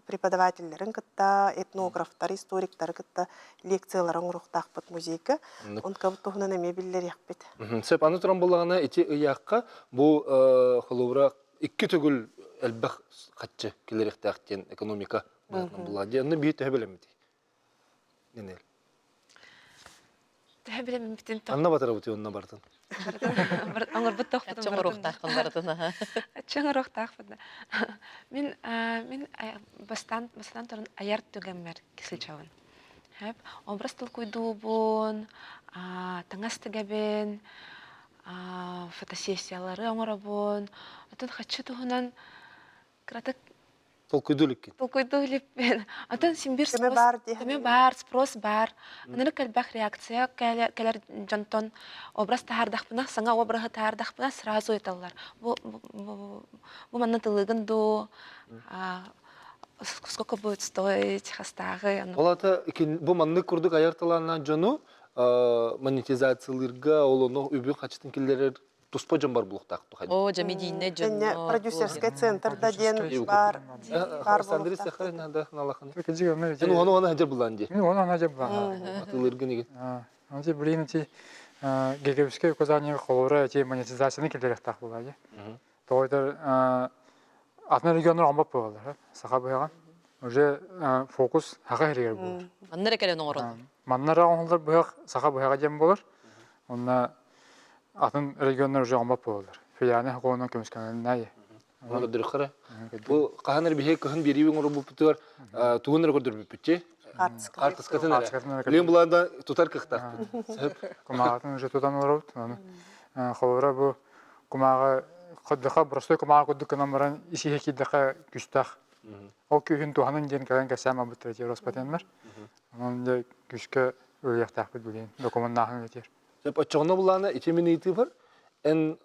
преподавателлэрин кытта, этнографтары, историктары кытта лекциялары оҥоруохтаахпыт музейга. Онтукабыт туһунан эмиэ биллэриэхпит. Сөп, аны туран буллаҕына ити ыйаахха бу холобура икки төгүл элбэх хаччы киллэриэхтээх диэн экономика быһыытынан буллаҕа. Дьэ, онно биир төһө бэлэммитий? Нинель. Төһө билэммитин Анна батарабыт онно бартын. Оҥорбут тохпутун Аччаҥ оруохтааххын барытын аха. Аччаҥ оруохтаахпын. Мин мин бастаан бастаан туран айар түгэммэр сылдьабын. Хэп образ толкуйдуубун, таҥас тигэбин, фотосессиялары оҥоробун. Оттон хаччы туһунан кыратык Толкуйдуу иликкин. Толкуйдуу иликпин. Атын син биир Көмө баар дии. Көмө баар, спрос баар. Ынырык элбэх реакция кэлэр дьонтон образ таһаардахпына, саҥа обраһы таһаардахпына сразу ыйыталлар. Бу, бу, бу манна тылыгын дуу, Сколько будет стоить хастааҕы? Ол ата бу маннык курдук айар талааннаах дьону монетизациялыырга ол ону үбү хачытын киллэрэр туспа дьон бар булуохтаах тухай. О, дьэ медийнэ дьонно. Продюсерскай центр да диэн бар. Александр Сахарин да налахан. Мен ону аны хажар булан ди. Мен ону хажар булан. Атылыргын игин. Анти блин эти географическое указание холора эти монетизацияны киллэриэхтээх буолаа дии. Тоҕо атын регионнар оҥорбот буолаллар. Саха быһаҕын. Уже фокус саха сиригэр буолар. Манна эрэ кэлэн оҥороллор. Манна эрэ оҥоһуллар быһах саха быһаҕа диэн буолар. Онно атын регионнар уже оҥорбот буолаллар. Федеральнай сокуонунан көмүскэнэллэр. Оны көрдөрөххө Бу хаһан эрэ биһиги кыһын биэрии оҥорбуппутугар тугун эрэ көрдөрбүппүт Картыскатын эрэ. Билигин булаанда тутар кыахтаахпыт. Сөп. Кумааҕытын уже тутан олоробут. Аны холобура бу кумааҕы ходдоха простой кумааҕы курдук гынан баран ис-иһэ киирдэххэ күстээх. Ол күүһүн туһанын диэн кэлэн кэпсээн барбыттара дии Роспатеннар. Онон дьэ күүскэ үлэлиэхтээхпит билигин докумуоннааһын үлэтигэр. Сөп оччоҕуна булаана ити мин ыйытыыбар эн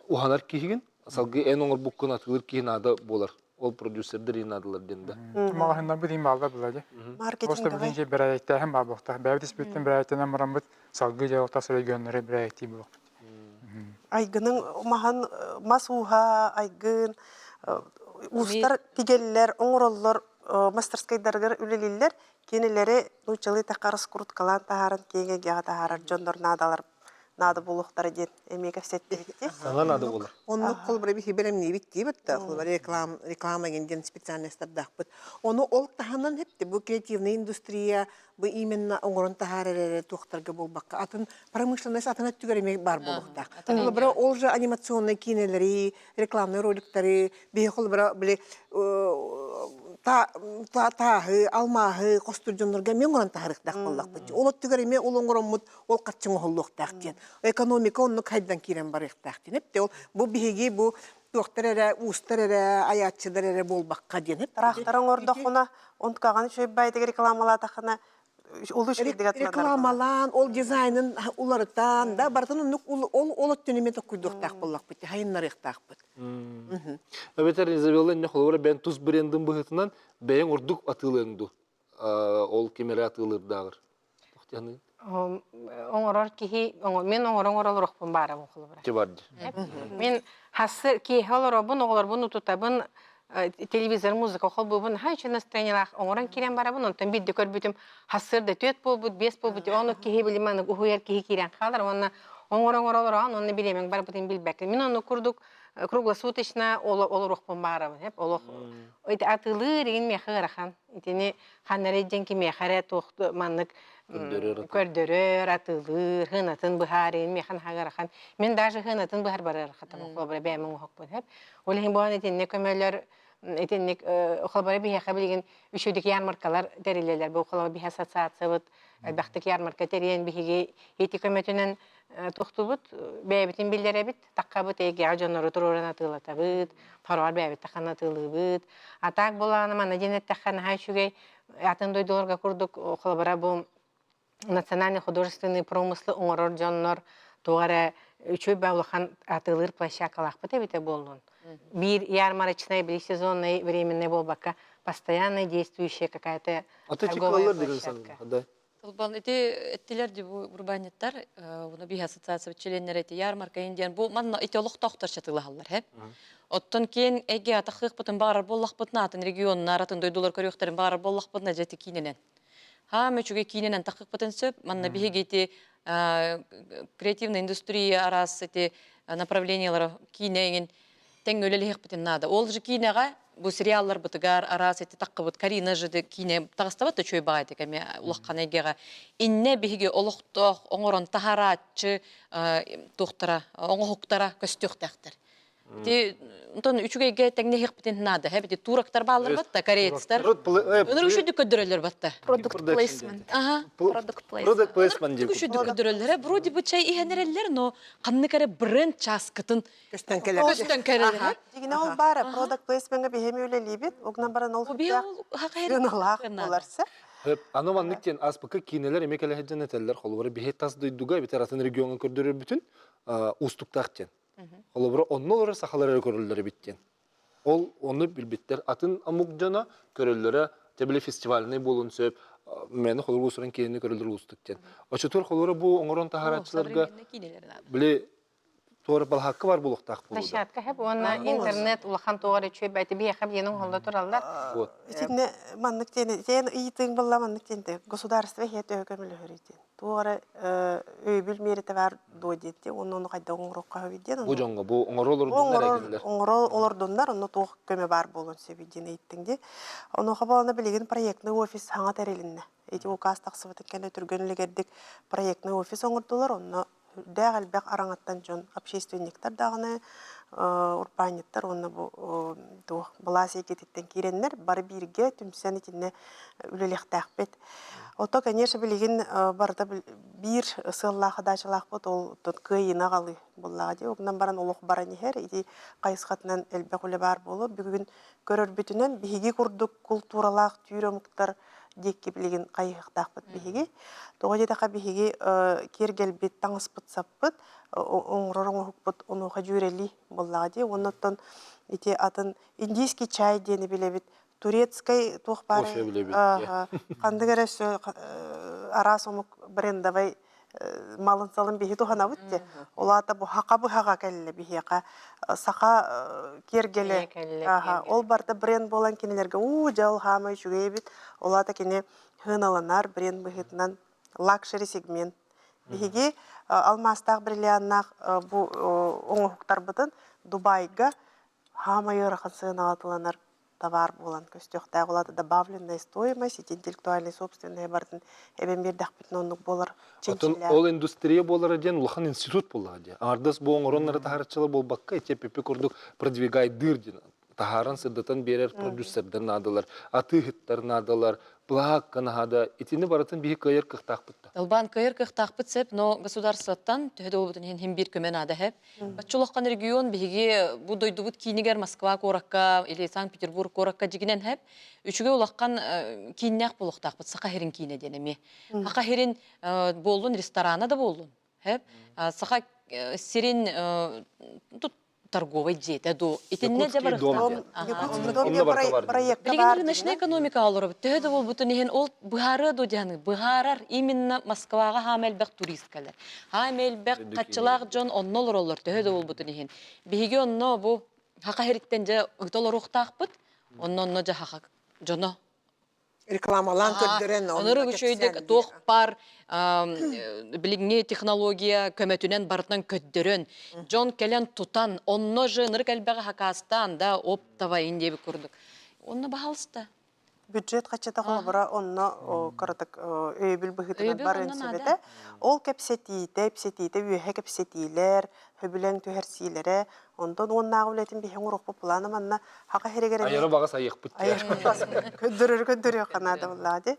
уһанар киһигин, салгыы эн оҥорбуккун атыылыыр киһи наада буолар. Ол продюсердэр иһин наадалар диэн да. Маҕаһыыннарбыт иһин бааллар была дии. Просто Маркетинговай. билигин бэрээдэктээһин баар буолуохтаах. Бэйэбит испиттэн бэрээдэктэнэн бараммыт салгыы дьаһалтас регионнары бэрээдэктии буолуохпут. Айгының маһын мас ууһа, айгын уустар тигэллэр, оҥороллор, мастерскайдарыгар үлэлииллэр. Кинилэри нууччалыы тахха раскруткалаан таһааран киэҥ эйгэҕэ таһаарар дьоннор наадалар наада буолуохтара диэн эмиэ кэпсэттибит дии. Саҥа наада буолар. Оннук холобура биһи бэлэмниибит диибит да, холобура реклама, реклама диэн специальностардаахпыт. Ону ол таһынан хепти бу креативная индустрия бу именно оҥорон таһаарар эрэ туохтарга буолбакка атын промышленность атын өттүгэр эмиэ баар буолуохтаах. Холобура ол же анимационнай киинэлэри, рекламный роликтары, биһи холобура били тааһы, алмааһы хостуур дьоннорго эмиэ оҥорон таһаарыахтаах буоллахпыт. Ол өттүгэр эмиэ ол оҥороммут ол харчы оҥоһуллуохтаах диэн. Экономика оннук хайдан киирэн барыахтаах диэн. Эпте ол бу биһиги бу туохтар эрэ, уустар эрэ, айааччылар эрэ буолбакка диэн. Трактор оҥордоххуна, онтукаҕын үчүгэй баайдык рекламалаатаххына, улуу үчүгэйдик атыланар. Рекламалаан, ол дизайнын уларытан, да, барытын оннук ол ол өттүн эмиэ токкуйдуохтаах буоллахпыт, хайыннарыахтаахпыт. Эбэтэр Изабелла инне холобура бэйэн тус брендин быһыытынан бэйэҥ ордук атыылыаҥ дуу? Ол ким эрэ атыылыырдааҕар. Оҥорор киһи, мен оҥорон олорохпун баарабын холобура. Мен хассы киэһэ олоробун, оҕолорбун утутабын, телевизор музыка холбуубун, хай үчүн настроениелаах оҥорон киирэн барабын, онтон биирдэ көрбүтүм хассыырда түөт буолбут, биэс буолбут, ону киһи били маннык уһуйар киһи киирэн хаалар уонна оҥоро-оҥоро олороон, онно бириэмэҥ барбытын билбэккин. Мин ону курдук круглосуточно олоруохпун баарабын, эп олох атыылыыр игин миэхэ ыарахан. Итини ханна эрэ дьэн кимиэхэ эрэ туох маннык көрдөрөр, атыылыыр, хынатын быһаарыын миэхэ наһаа ыарахан. Мин даже хынатын быһар барыархатым холобура бэйэм оҥоһукпун сөп. Ол иһин буолан итиннэ көмөлөр итинник холобура биһиэхэ билигин үчүгдүк ярмаркалар тэриллэллэр. Бу холобура биһи ассоциациябыт элбэхтик ярмарка тэрийэн биһиги ити көмөтүнэн тохтубут, бэйэбитин биллэрэбит. Таххабыт эйгэҕэ дьоннору туруоран атыылатабыт, хороҕор бэйэбит таххан атыылыыбыт. А так булаана манна диэн эттэххэ наһаа үчүгэй атын дойдуларга курдук холобура бу национальный художественный промыслы оҥорор дьоннор туох эрэ үчүгэй улахан атыылыыр площадкалаахпыт эбитэ буоллун. Биир ярмарочная, били сезонный, временный буолбакка, постоянно действующая какая-то торговая площадка. Толбон ити эттилэр ди бу урбаанньыттар уну биһи ассоциация членнэрэ ити ярмарка диэн бу манна ити олохтоохтор чатылаһаллар хэ. Оттон киэн эйгэ атахыахпытын баҕарар буоллахпытына атын регионнар атын дойдулар көрүөхтэрин баҕарар буоллахпытына дьэ ити киинэнэн. Хаам үчүгэй киинэнэн тахыахпытын сөп. Манна биһиги ити креативная индустрия араас ити направлениялара киинэ эҥин тэҥҥэ үлэлэһиэхпитин наада. Ол же киинэҕэ бу сериалларбытыгар араас эти таххыбыт Карина же киинэ таҕыстабат да үчүгэй баҕайытык эмиэ улахан эйгэҕэ. Иннэ биһиги олохтоох оҥорон таһарааччы туохтара оҥоһуктара көстүөхтээхтэр. Ити онтон үчүгэйгэ тэҥнэһиэхпитин наада. Эбити турактар бааллар батта, корейцтар. Ынырык үчүгдүк көрдөрөллөр батта. Product placement. Ага. Product placement. Product placement диэн. Үчүгдүк көрдөрөллөр. Вроде бы чай иһэн эрэллэр, но ханнык эрэ бренд чааскытын Көстөн кэлэр. Көстөн кэлэр. Дьиҥинэ ол баара, product placement-га биһиэми үлэлиибит. Угунан баран ол сыаналаах буоларса. Аны маннык диэн ааспыкка киинэлэр эмиэ кэлэ сылдьан этэллэр. Холобура, биһи тас дойдуга эбэтэр атын региоҥҥа көрдөрөрбүтүн уустуктаах диэн. Холобура, онно олорор сахалар эрэ көрөллөр эбит диэн. Ол ону билбиттэр. Атын омук дьоно көрөллөрө тэбили фестивальный буолун сөп, мэни холобур уусуран киһини көрөллөр уустук диэн. Оччотугар холобура бу оҥорон таһаарааччыларга били туора балаһаакка бар буолуохтаах буолуо. Площадка хэп уонна интернет улахан туоҕар үчүгэй бэйти биһиэхэ биһиэнин оһолло тураллар. Вот. Итиннэ маннык диэн диэн ыйытыың буолла маннык диэн государство иһэ төһө көмөлөһөрүй диэн. Туох эрэ өйөбүл миэрэтэ баар дуо диэтти уонна ону хайдах оҥоруохха сөбүй диэн. Бу дьоҥҥо бу оҥоро олордуннар эрэ Оҥоро олордуннар онно туох көмө баар буолуон сөбүй диэн ыйыттыҥ дии. Онуоха буолана билигин проектный офис саҥа тэрилиннэ. Ити указ тахсыбытын кэннэ түргэн үлүгэрдик проектный офис оҥордулар, онно сүрдээх элбэх араҥаттан дьон, общественниктар даҕаны, урбаанньыттар уонна бу туох былаас эйгэтиттэн киирэннэр бары бииргэ түмсэн итиннэ үлэлиэхтээхпит. Ото, конечно, билигин барыта биир сыаллаах даачалаахпыт ол кыайыыны аҕалыы буоллаҕа дии. Онон баран олох баран иһэр. Ити хайысхатынан элбэх үлэ баар буолуо. Бүгүн көрөрбүтүнэн биһиги курдук култууралаах түүр омуктар диэки билигин хайыһыахтаахпыт биһиги. Тоҕо диэтэххэ биһиги киэргэлбит, таҥаспыт-саппыт, оҥорор оҥоһукпут онуоха дьүөрэлии буоллаҕа дии. Уонна оттон ити атын индийский чай диэни билэбит, турецкай туох баар Кофе билэбит. Ханнык эрэ араас омук брендовай малын-салын биһи туһанабыт де. Ол аата бу хака быһаҕа кэллэ биһиэхэ. Саха киэргэлэ. Ол барыта бренд буолан кинилэргэ уу дьэ ол хаамай үчүгэй эбит. Ол аата кини сыаналанар бренд быһыытынан лакшери сегмент. Биһиги алмаастаах бриллианнаах бу оҥоһуктарбытын Дубайга хаамай ыарахан сыанаҕа атыыланар товар буолан көстүөхтээх. Ол аата добавленная стоимость, ити интеллектуальный собственное барытын эбэн биэрдэхпитинэ оннук буолар Оттон чинчилээх. ол индустрия буолара диэн улахан институт буоллаҕа дии. Аҥардас бу оҥороннору таһаараччылар буолбакка, ити курдук продвигайдыыр диэн таһааран сырдатан биэрэр продюсердар наадалар, атыыһыттар наадалар, былаһаакка наада. Итини барытын биһи кыайар кыахтаахпыт да. Албан кыайар кыахтаахпыт сөп, но государствоттан төһө да буолбутун иһин хим биир көмө наада хэп. Оччолоххон регион биһиги бу дойдубут киинигэр Москва куоракка или Санкт-Петербург куоракка дьигинэн хэп үчүгэй улахан кииннээх буолуохтаахпыт Саха сирин киинэ диэн эмиэ. Саха сирин буоллун ресторана да буоллун хэп Саха сирин тут торговай дьиэтэ дуу итиннэ дьэ барыахтаах. Якутский дом диэн проекка Билигин рыночная экономика олоробут. Төһө да буолбутун иһин ол быһаарыа дуо диэн быһаарар именно Москваҕа хаама элбэх турист кэлэр. Хаама элбэх хаччылаах дьон онно олороллор төһө да буолбутун иһин. Биһиги онно бу хаха иһириттэн дьэ ыыта олоруохтаахпыт. Онно онно дьэ хаха дьоно рекламалаан көрдөрөн Онору үчүгэйдик туох баар билиҥҥи технология көмөтүнэн барытынан көрдөрөн, дьон кэлэн тутан, онно же ынырык элбэҕи хакаастаан да оптовай диэбит курдук. Онно баһалыста. Бюджет хаччата холобура онно кыратык өйөбүл быһыытынан барыан сөп этэ. Ол кэпсэтиитэ, ипсэтиитэ үөһэ кэпсэтиилэр, сөбүлэҥ түһэрсиилэрэ, онтон уоннааҕы үлэтин биһиги оҥоруохпут былаана манна хака сиригэр Айары баҕас айыахпыт Көрдөрөрү көрдөрүөххэ наада буоллаҕа дии.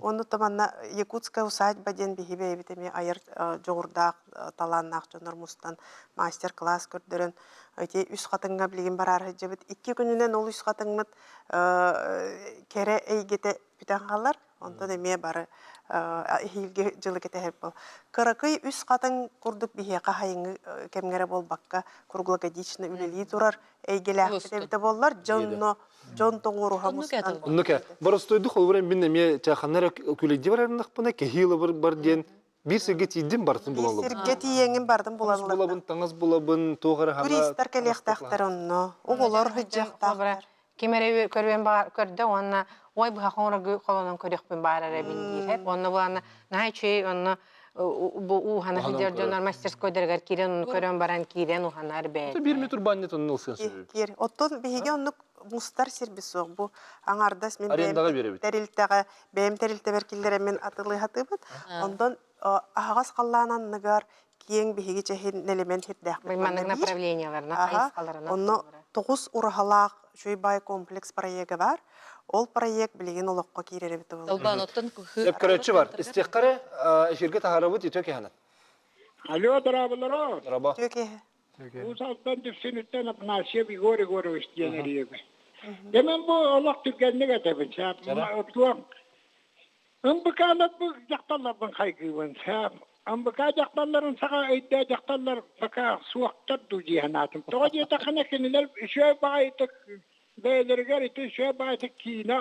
Онно манна Якутская усадьба диэн биһи бэйэбит эмиэ айар дьоҕурдаах, талааннаах дьоннор мустан мастер-класс көрдөрөн ити үс хатыҥҥа билигин бараары сылдьабыт. Икки күнүнэн ол үс хатыҥмыт кэрэ эйгэтэ бүтэн хаалар. Онтон эмиэ бары эһиилги дьылы кэтэһэр буол. Кыракый үс хатыҥ курдук биһиэхэ хайыҥҥы кэмҥэ эрэ буолбакка круглогодично үлэлии турар эйгэлээхпит эбитэ буоллар, дьонно дьон тоҕуоруһа мустан. Оннук ээ. Боростуойдук холобура мин эмиэ чаханнар күлэйдии барарынахпына кэһии ылабыр бар диэн биир сиргэ тиийдим барытын булаллым. Биир сиргэ тиийэҥин барытын булан булабын, таҥас булабын, туох эрэ хаҥа. Туристар кэлиэхтээхтэр онно. Оҕолор сылдьыахтаахтар. Ким эрэ көрүөн баҕар көрдө уонна ой быһах оҥорорго холонон көрүөхпүн баар эрэ бин диир. Онно булана наһаа үчүгэй онно бу уухана сылдьар дьоннор мастерскойдарыгар киирэн ону көрөн баран киирэн уханар бэйэтэ. Биир метр баннет онно ылсыан сөп. Киир. Оттон биһиги оннук мустар сирбит суох. Бу аҥардас мин бэйэм тэрилтэҕэ бэйэм тэрилтэбэр киллэрэммин атылыы сатыыбыт. Онтон аһаҕас халлаан анныгар киэҥ биһиги чэһин нэлэмэн сирдээхпит. Маннык направлениеларынан, хайысхаларынан. Онно тоҕус ураһалаах үчүгэй баай комплекс проега бар. Ол проект билигин олоххо киирэр эбит буолла. Долбаан оттон Сөп көрөөччү бар. Истиэххэ эрэ эфиргэ таһаарабыт үтүө киһинэн. Алло, дорооболоро. Дорообо. Үтүө киһи. Уус Алдан Дүпсүнүттэн Афанасьев Егор Егорович диэн эрийэбин. Дьэ мин бу олох түргэнник этэбин. Туох МБК-лар бу дьахталларбын хайгыыбын. МВК дьахталларын саҕа өйдөөх дьахталлар пока суохтар дуу дии санаатым. Тоҕо диэтэххинэ кинилэр үчүгэй баҕайытык бэйэлэригэр ити үчүгэй баҕайытык киинэ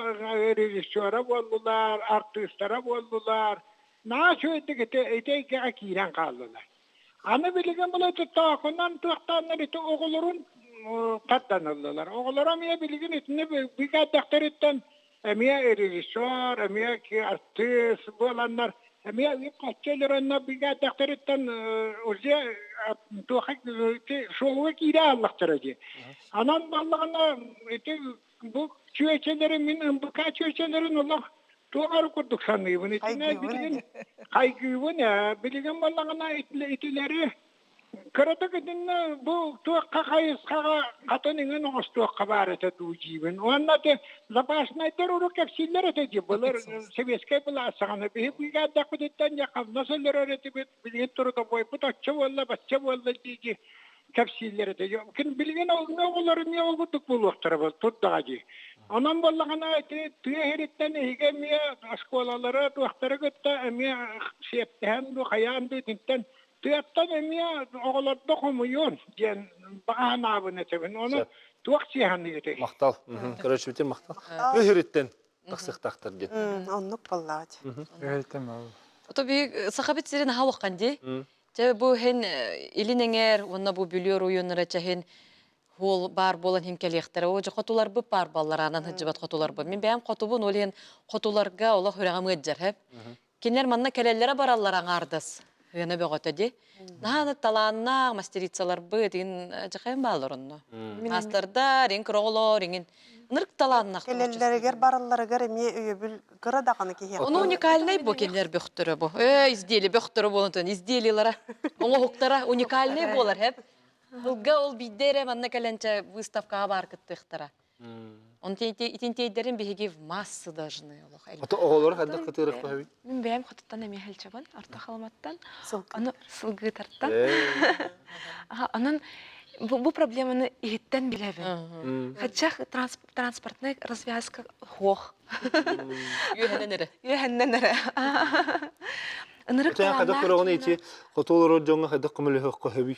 режиссера буоллулар, артыыстара буоллулар. Наһаа үчүгэйдик ити ити эйгэҕэ киирэн хааллылар. Аны билигин була ити тоокунан туохтааннар ити оҕолорун тардан ыллылар. Оҕолоро эмиэ билигин итини быыкаайдахтарыттан эмиэ режиссер, эмиэ артыыс буоланнар, эмиэ үп-харчы өлөрөннөр быыкаайдахтарыттан уже туохха шоуга киирэ ааллахтара дии. Анан буоллаҕына ити бу чүөчэлэри мин МБК чүөчэлэрин олох туох эрэ курдук саныыбын. Итинэ билигин хайгыыбын ээ. Билигин буоллаҕына итилэри Кыратык итиннэ бу туохха хайысхаҕа хатын иҥин оҥостуохха баар этэ дуу диибин. Уонна ити запаснайдар урут кэпсииллэр этэ дии былыр сэбиэскэй былаас саҕана биһи быыгаардахпытыттан дьэ хамнас өлөрөр этибит, билигин трудовойбут оччо буолла, бачча буолла дии кэпсииллэр этэ. Кин билигин оҕолор эмиэ ол курдук буолуохтара бол турдаҕа дии. Онон буоллаҕына ити тыа иһириттэн эһиги эмиэ оскуолалары туохтары кытта эмиэ сиэптэһэн дуу хайаан дуу итинтэн Тыаттан эмиэ оҕолордо хомуйуон диэн баҕанаабын этэбин. Ону туох сиэханыыгытый? Махтал. Көрөөччүбүтүн махтал. Өһүрүттэн тахсыахтаахтар диэн. Оннук буоллаҕа. Өһүрүттэн буолла. Ото би сахабит сирин аха улахан дии. Чэ бу хин илин эҥээр уонна бу Бүлүү оройуоннара чэһин хуол баар буолан хин кэлиэхтэрэ. О дьэ хотуларбыт баар баллараанан сылдьыбат хотуларбыт. Мин бэйэм хотубун ол иһин хотуларга олох үрэҕим ыаддьар хэп. Кинилэр манна кэлэллэрэ бараллар аҥаардас ыана бөҕөтө дии. Наһаа талааннаах мастерицаларбыт иҥин дьахайын бааллар онно. Маастардар, иҥин кыра оҕолор, иҥин ынырык талааннаах. Кэлэллэригэр баралларыгар эмиэ өйөбүл кыра даҕаны киһиэхэ. Ону уникальнай бу кинилэр бөхтөрө бу. Ээ, изделие бөхтөрө буолан туон изделиелара, оҥоһуктара уникальнай буолар хэп. Ылга ол биирдэ эрэ манна кэлэн выставкаҕа баар кыттыахтара. Итинтиэйдэрин биһиги в массы должны олох Ото оҕолору хайдах кытыарыахпаһыбыт? Мин бэйэм хотуттан эмиэ хэлчэбин, Орто Халыматтан, аны Сылгытартан. Онон бу проблеманы иһиттэн билэбин. Хотя транспортная развязка хуох. Үөһэнэн эрэ. Үөһэннэн эрэ. Ынырык хайдах көрөҕүн ити хоту олорор дьоҥҥо хайдах көмөлөһүөххэ сөбүй?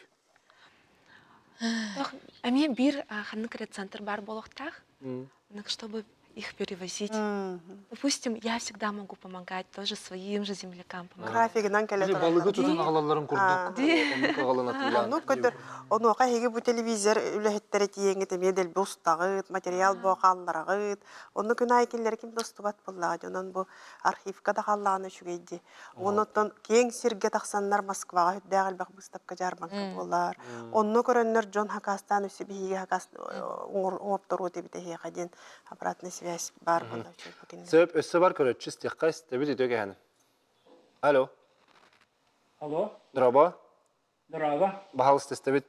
Эмиэ биир ханнык эрэ центр баар буолуохтаах, чтобы их перевозить. Допустим, я всегда могу помогать тоже своим же землякам помогать. Графигынан кэлэ Балыгы тутан аҕалалларын курдук. Оннук аҕалан атыылаан. Оннук көтөр. Онуоха эһиги бу телевизор үлэһиттэрэ тиийэҥҥит эмиэ дэлби устаҕыт, материал боо хааллараҕыт. Онно күн аайы кинилэри ким да устубат буоллаҕа. Онон бу архивка да хааллаҕына үчүгэй дии. Онуттан киэҥ сиргэ тахсаннар Москваҕа сүрдээх элбэх быыстапка-дьаарбаҥка буолар. Онно көрөннөр дьон хакастаан өссө биһиги хакас оҥорторуо эбит эһиэхэ диэн обратная связь баар буолла. Сөп, өссө бар көрөччү истиэххэ истэбит үтүө кэһэни. Алло. Алло. Дорообо. Дорообо. Баһалыста истэбит.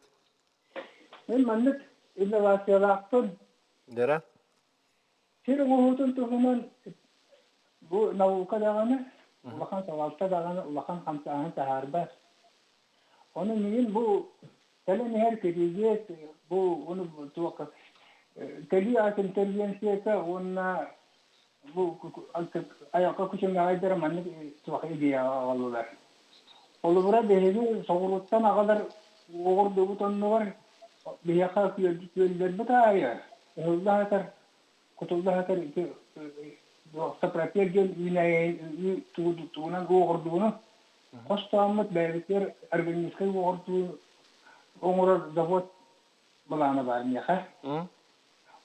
Мин маннык инновациялаахпын. Дера. Сир оҥоһуутун туһунан бу наука даҕаны, улахан салалта даҕаны улахан хамсааһын таһаарбат. Ону миигин бу кэлэн иһэр кирилиэс бу ону туох кэлии ас интеллигенцията уонна бу айылҕа күчүмэҕэйдэрэ маннык туох идеяҕа аҕаллылар. Холобура, биһиги соҕурууттан аҕалар оҕурдубут оннугар биһиэхэ күөллэрбит аайы ыһылла сытар, кутулла сытар ити сапропель диэн үүнээйи тугунан уоҕурдууну хостооммут бэйэбитигэр органическай уоҕурдуу оҥорор завод былаана баар миэхэ.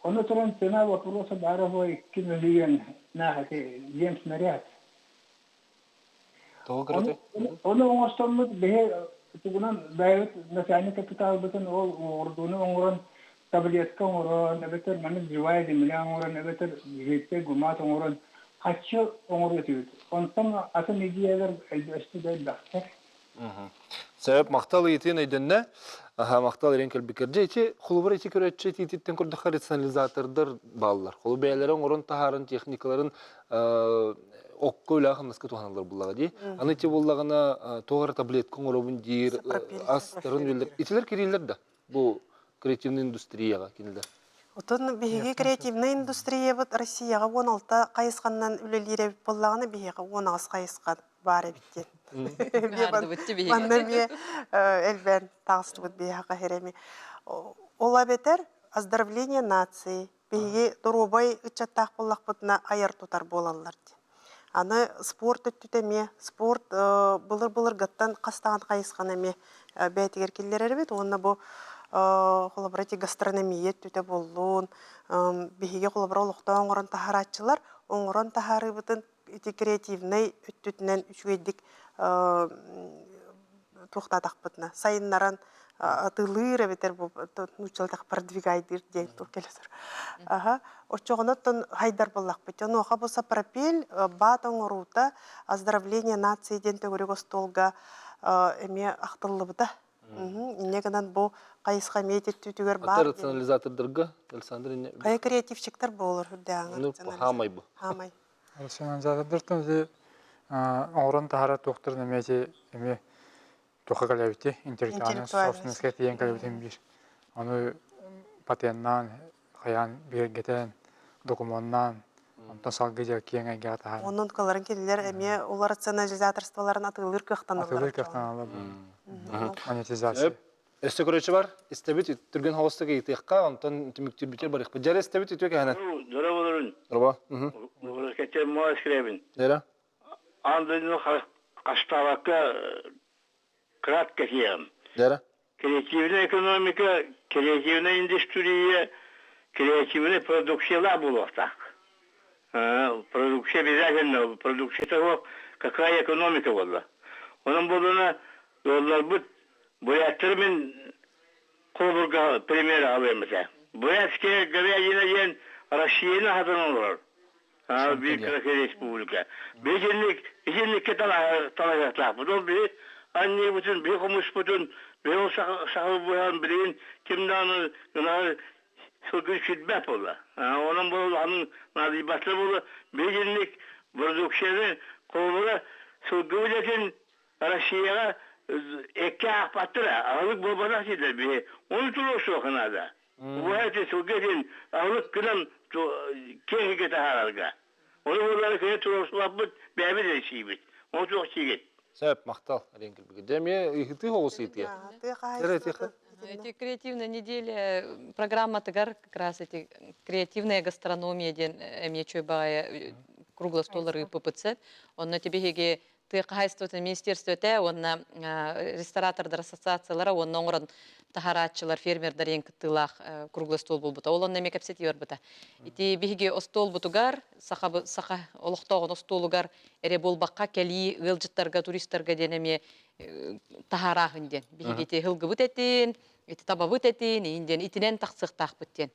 Ону туран цена вопроса баара буо 2 мөлүйүөннээх ити земснаряд. Тоҕо кыратай? Ону оҥостоммут биһи тугунан бэйэбит начальник капиталбытын ол уоҕурдууну оҥорон таблетка оҥорон эбэтэр маннык живая земля оҥорон эбэтэр жидкэй гумат оҥорон хаччы оҥоруо этибит. Онтон атын идеялар өстө да элбэхтэр. Сөп, махтал ыйытыын өйдөннө. Аха, махтал эрин кэлбиккэр. Дьэ, ити холобура ити көрөөччү этиититтэн көрдөххө рационализатордар бааллар. Холу бэйэлэрэ оҥорон таһааран техникаларын окко үлэҕэ хамнаска туһаналлар буллаҕа дии. Аны ити буллаҕына туох эрэ таблетка оҥоробун диир астарын үллэр. Итилэр кирииллэр да бу креативный индустрияҕа кинилэр. Отон биһиги креативнай индустриябыт Россияҕа 16 хайысханнан үлэлиир эбит буоллаҕына биһиэхэ 18 хайысха баар эбит диэн. Манна эмиэ элбээн таҕыстыбыт биһиэхэ эми. Ол эбэтэр оздоровление нации биһиги доруобай ыччаттаах буоллахпытына айар тутар буолаллар диэн. Аны спорт өттүтэ эмиэ спорт былыр-былыргыттан хастаан хайысханы эмиэ бэйэтигэр киллэрэр эбит уонна бу холобура ити гастрономия өттүтэ буоллун биһиги холобура олохтоох оҥорон таһаарааччылар оҥорон таһаарыыбытын ити креативнай өттүтүнэн үчүгэйдик туохтаатахпытына сайыннаран атыылыыр эбэтэр бу нууччалатах продвигайдыыр диэн туох кэлэ сыр. Аха оччоҕуна хайдар буоллахпыт. Онуоха бу сапропель баат оҥоруута оздоровление нации диэн төгүрүк остуолга эмиэ ахтыллыбыта. Инньэ гынан бу хайысха эмиэ түтүгэр баар. Рационализатордарга Александр инне Хайа креативчиктар буолар үрдээҥи. Хаамай бу. Хаамай. Рационализатордартан ити оҥорон таһаарар туохтарын эмиэ ити эмиэ туохха кэлэбити интеллектуальнай собственностька тиийэн кэлэбитин биир. Ону патеннаан, хайаан бигэргэтэн, докумуоннаан, онтон салгыы дьэ киэҥ эйгэҕэ таһааран. Онон кыларын кинилэр эмиэ ол рационализаторстволарын атыылыыр кыахтаналлар. Атыылыыр кыахтаналлар. Монетизация. Өссө көрөөччү бар. Истэбит түргэн холостук ыйытыахха, онтон түмүктүүрбүтүгэр барыахпыт. Дьэ, истэбит үтүө кэһэнэн. Здорово, Здорово. Кэтэ моос кирэбин. Дера. Аан дойдуну хастаабакка кратко киэҕим. Дера. Креативная экономика, креативная индустрия, креативная продукциялаах буолуохтаах. Продукция обязательно, продукция того, какая экономика буолла. Онон буолуна ыалларбыт Буряттары мин холобурга пример аҕалыам этэ. Бурятская говядина диэн Россияны аһатан олорор. Биир кыракый республика. Биһи итинниккэ талаһыахтаахпыт. Ол биһи анньыыбытын, биһи хомуспутун, биһи ол сахалбыһан билигин ким даҕаны гынары сылгы сүрбэт буолла. Онон бу улаханын наадыйбаттар буолла. Биһи итинник продукцияны холобура сылгы үлэтин Россияҕа эккэ аахпаттара, аһылык буолбатах дииллэр биһи. Ону туруорсуохха наада. Убаһа сылгы этин аһылык гынан киэһигэ таһаарарга. Ону буоллар кини туруорсубаппыт, бэйэбит эрэ сиибит. Ону туох сиигит? Сөп, махтал, Ален килбиги. Дьэ, эмиэ ыйытыы оҕус ыйытыа. Эти креативная неделя программатыгар как раз эти креативная гастрономия диэн эмиэ үчүгэй баҕайы круглый стол ыыппыппыт Онно тибиһиги тыа хаһаайыстыбатын министерствота уонна ресторатордар ассоциациялара уонна оҥорон таһарааччылар фермердар диэн кыттыылаах круглый стол буолбута. Ол онно эмиэ кэпсэтии барбыта. Ити биһиги остуолбутугар саха саха олохтооҕун остуолугар эрэ буолбакка кэлии ыалдьыттарга туристарга диэн эмиэ таһаарааһын диэн. Биһиги ити һылгыбыт этин, ити табабыт этин, иин диэн итинэн тахсыахтаахпыт диэн.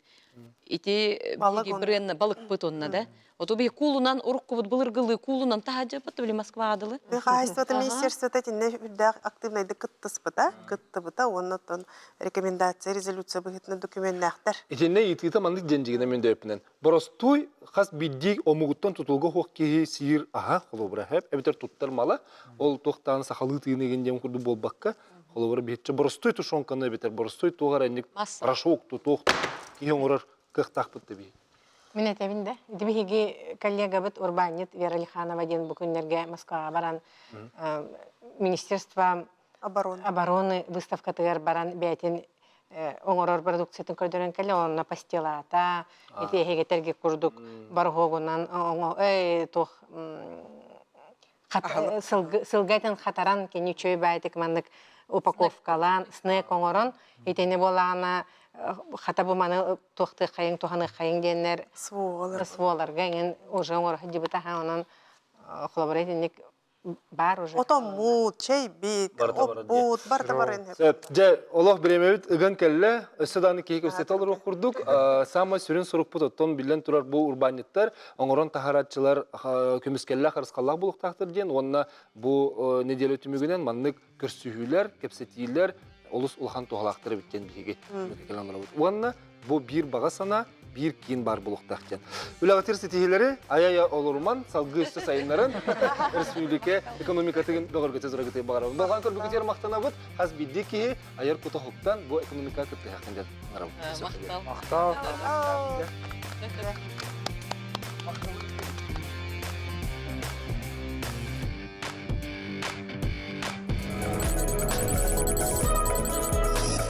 Ити биһиги бренна балыкпыт онно да. Ото биһи куулунан уруккубут былыргылыы куулунан таһаадьаппыт били Москваҕа дылы. Тыа хаһаайыстыбата министерствота итиннэ үрдээх активнайдык кыттыспыта, кыттыбыта уонна оттон рекомендация, резолюция быһыытынан докумуоннаахтар. Итиннэ ыйытыыта маннык диэн дьигинэ мин дөйөппүнэн. Боростуой хас биирдии омугуттан тутулуга суох киһи сиир аһа, холобура, эбэтэр туттар мала, ол туохтаан сахалыы тыын игин диэн курдук буолбакка, холобура биһиччэ боростуой тушенканы эбэтэр боростуой туох эрэ инник порошок туох киһи оҥорор кыахтаахпыт да биһи. Мин этэбин да, ити биһиги коллегабыт урбаанньыт Вера Лиханова диэн бу күннэргэ Москваҕа баран Министерство обороны выставкатыгар баран бэйэтин оҥорор продукциятын көрдөрөн кэллэ, онно пастилата, ити эһигэтэрги курдук бароһуогунан туох сылга этин хатаран кини үчүгэй баайтык маннык упаковкалаан снэк оҥорон итини буолаана хата бу маны туохтыаххайыҥ туһаныаххайыҥ диэннэр СВОларга эҥин уже оҥоро сылдьыбыта онон холобура итинник баар уже Отоммут, чэйбит, оппут, барыта барын. Сөп. Дьэ, олох бириэмэбит ыган кэллэ. Өссө даҕаны киһи кэпсэтэ олоруох курдук. Саамай сүрүн сорукпут оттон биллэн турар бу урбаанньыттар, оҥорон таһаарааччылар көмүскэллээх харысхаллаах буолуохтаахтар диэн уонна бу нэдиэлэ түмүгүнэн маннык көрсүһүүлэр, кэпсэтиилэр олус улахан туһалаахтар эбит диэн биһиги кэлэн олоробут. Уонна бу биир баҕа санаа, биир киин баар буолуохтаах диэн. Үлэҕитир ситиһиилэри айа-айа олоруман, салгыы өссө сайыннарын, республика экономикатын бөҕөргөтө тураргытыгар баҕарабын. Болҕойон көрбүкүтүгэр махтанабыт. Хас биирдии киһи айар кута уһуктан бу экономикаҕа кыттыһыахтын диэн ыҥырабыт. Махтал. Махтал.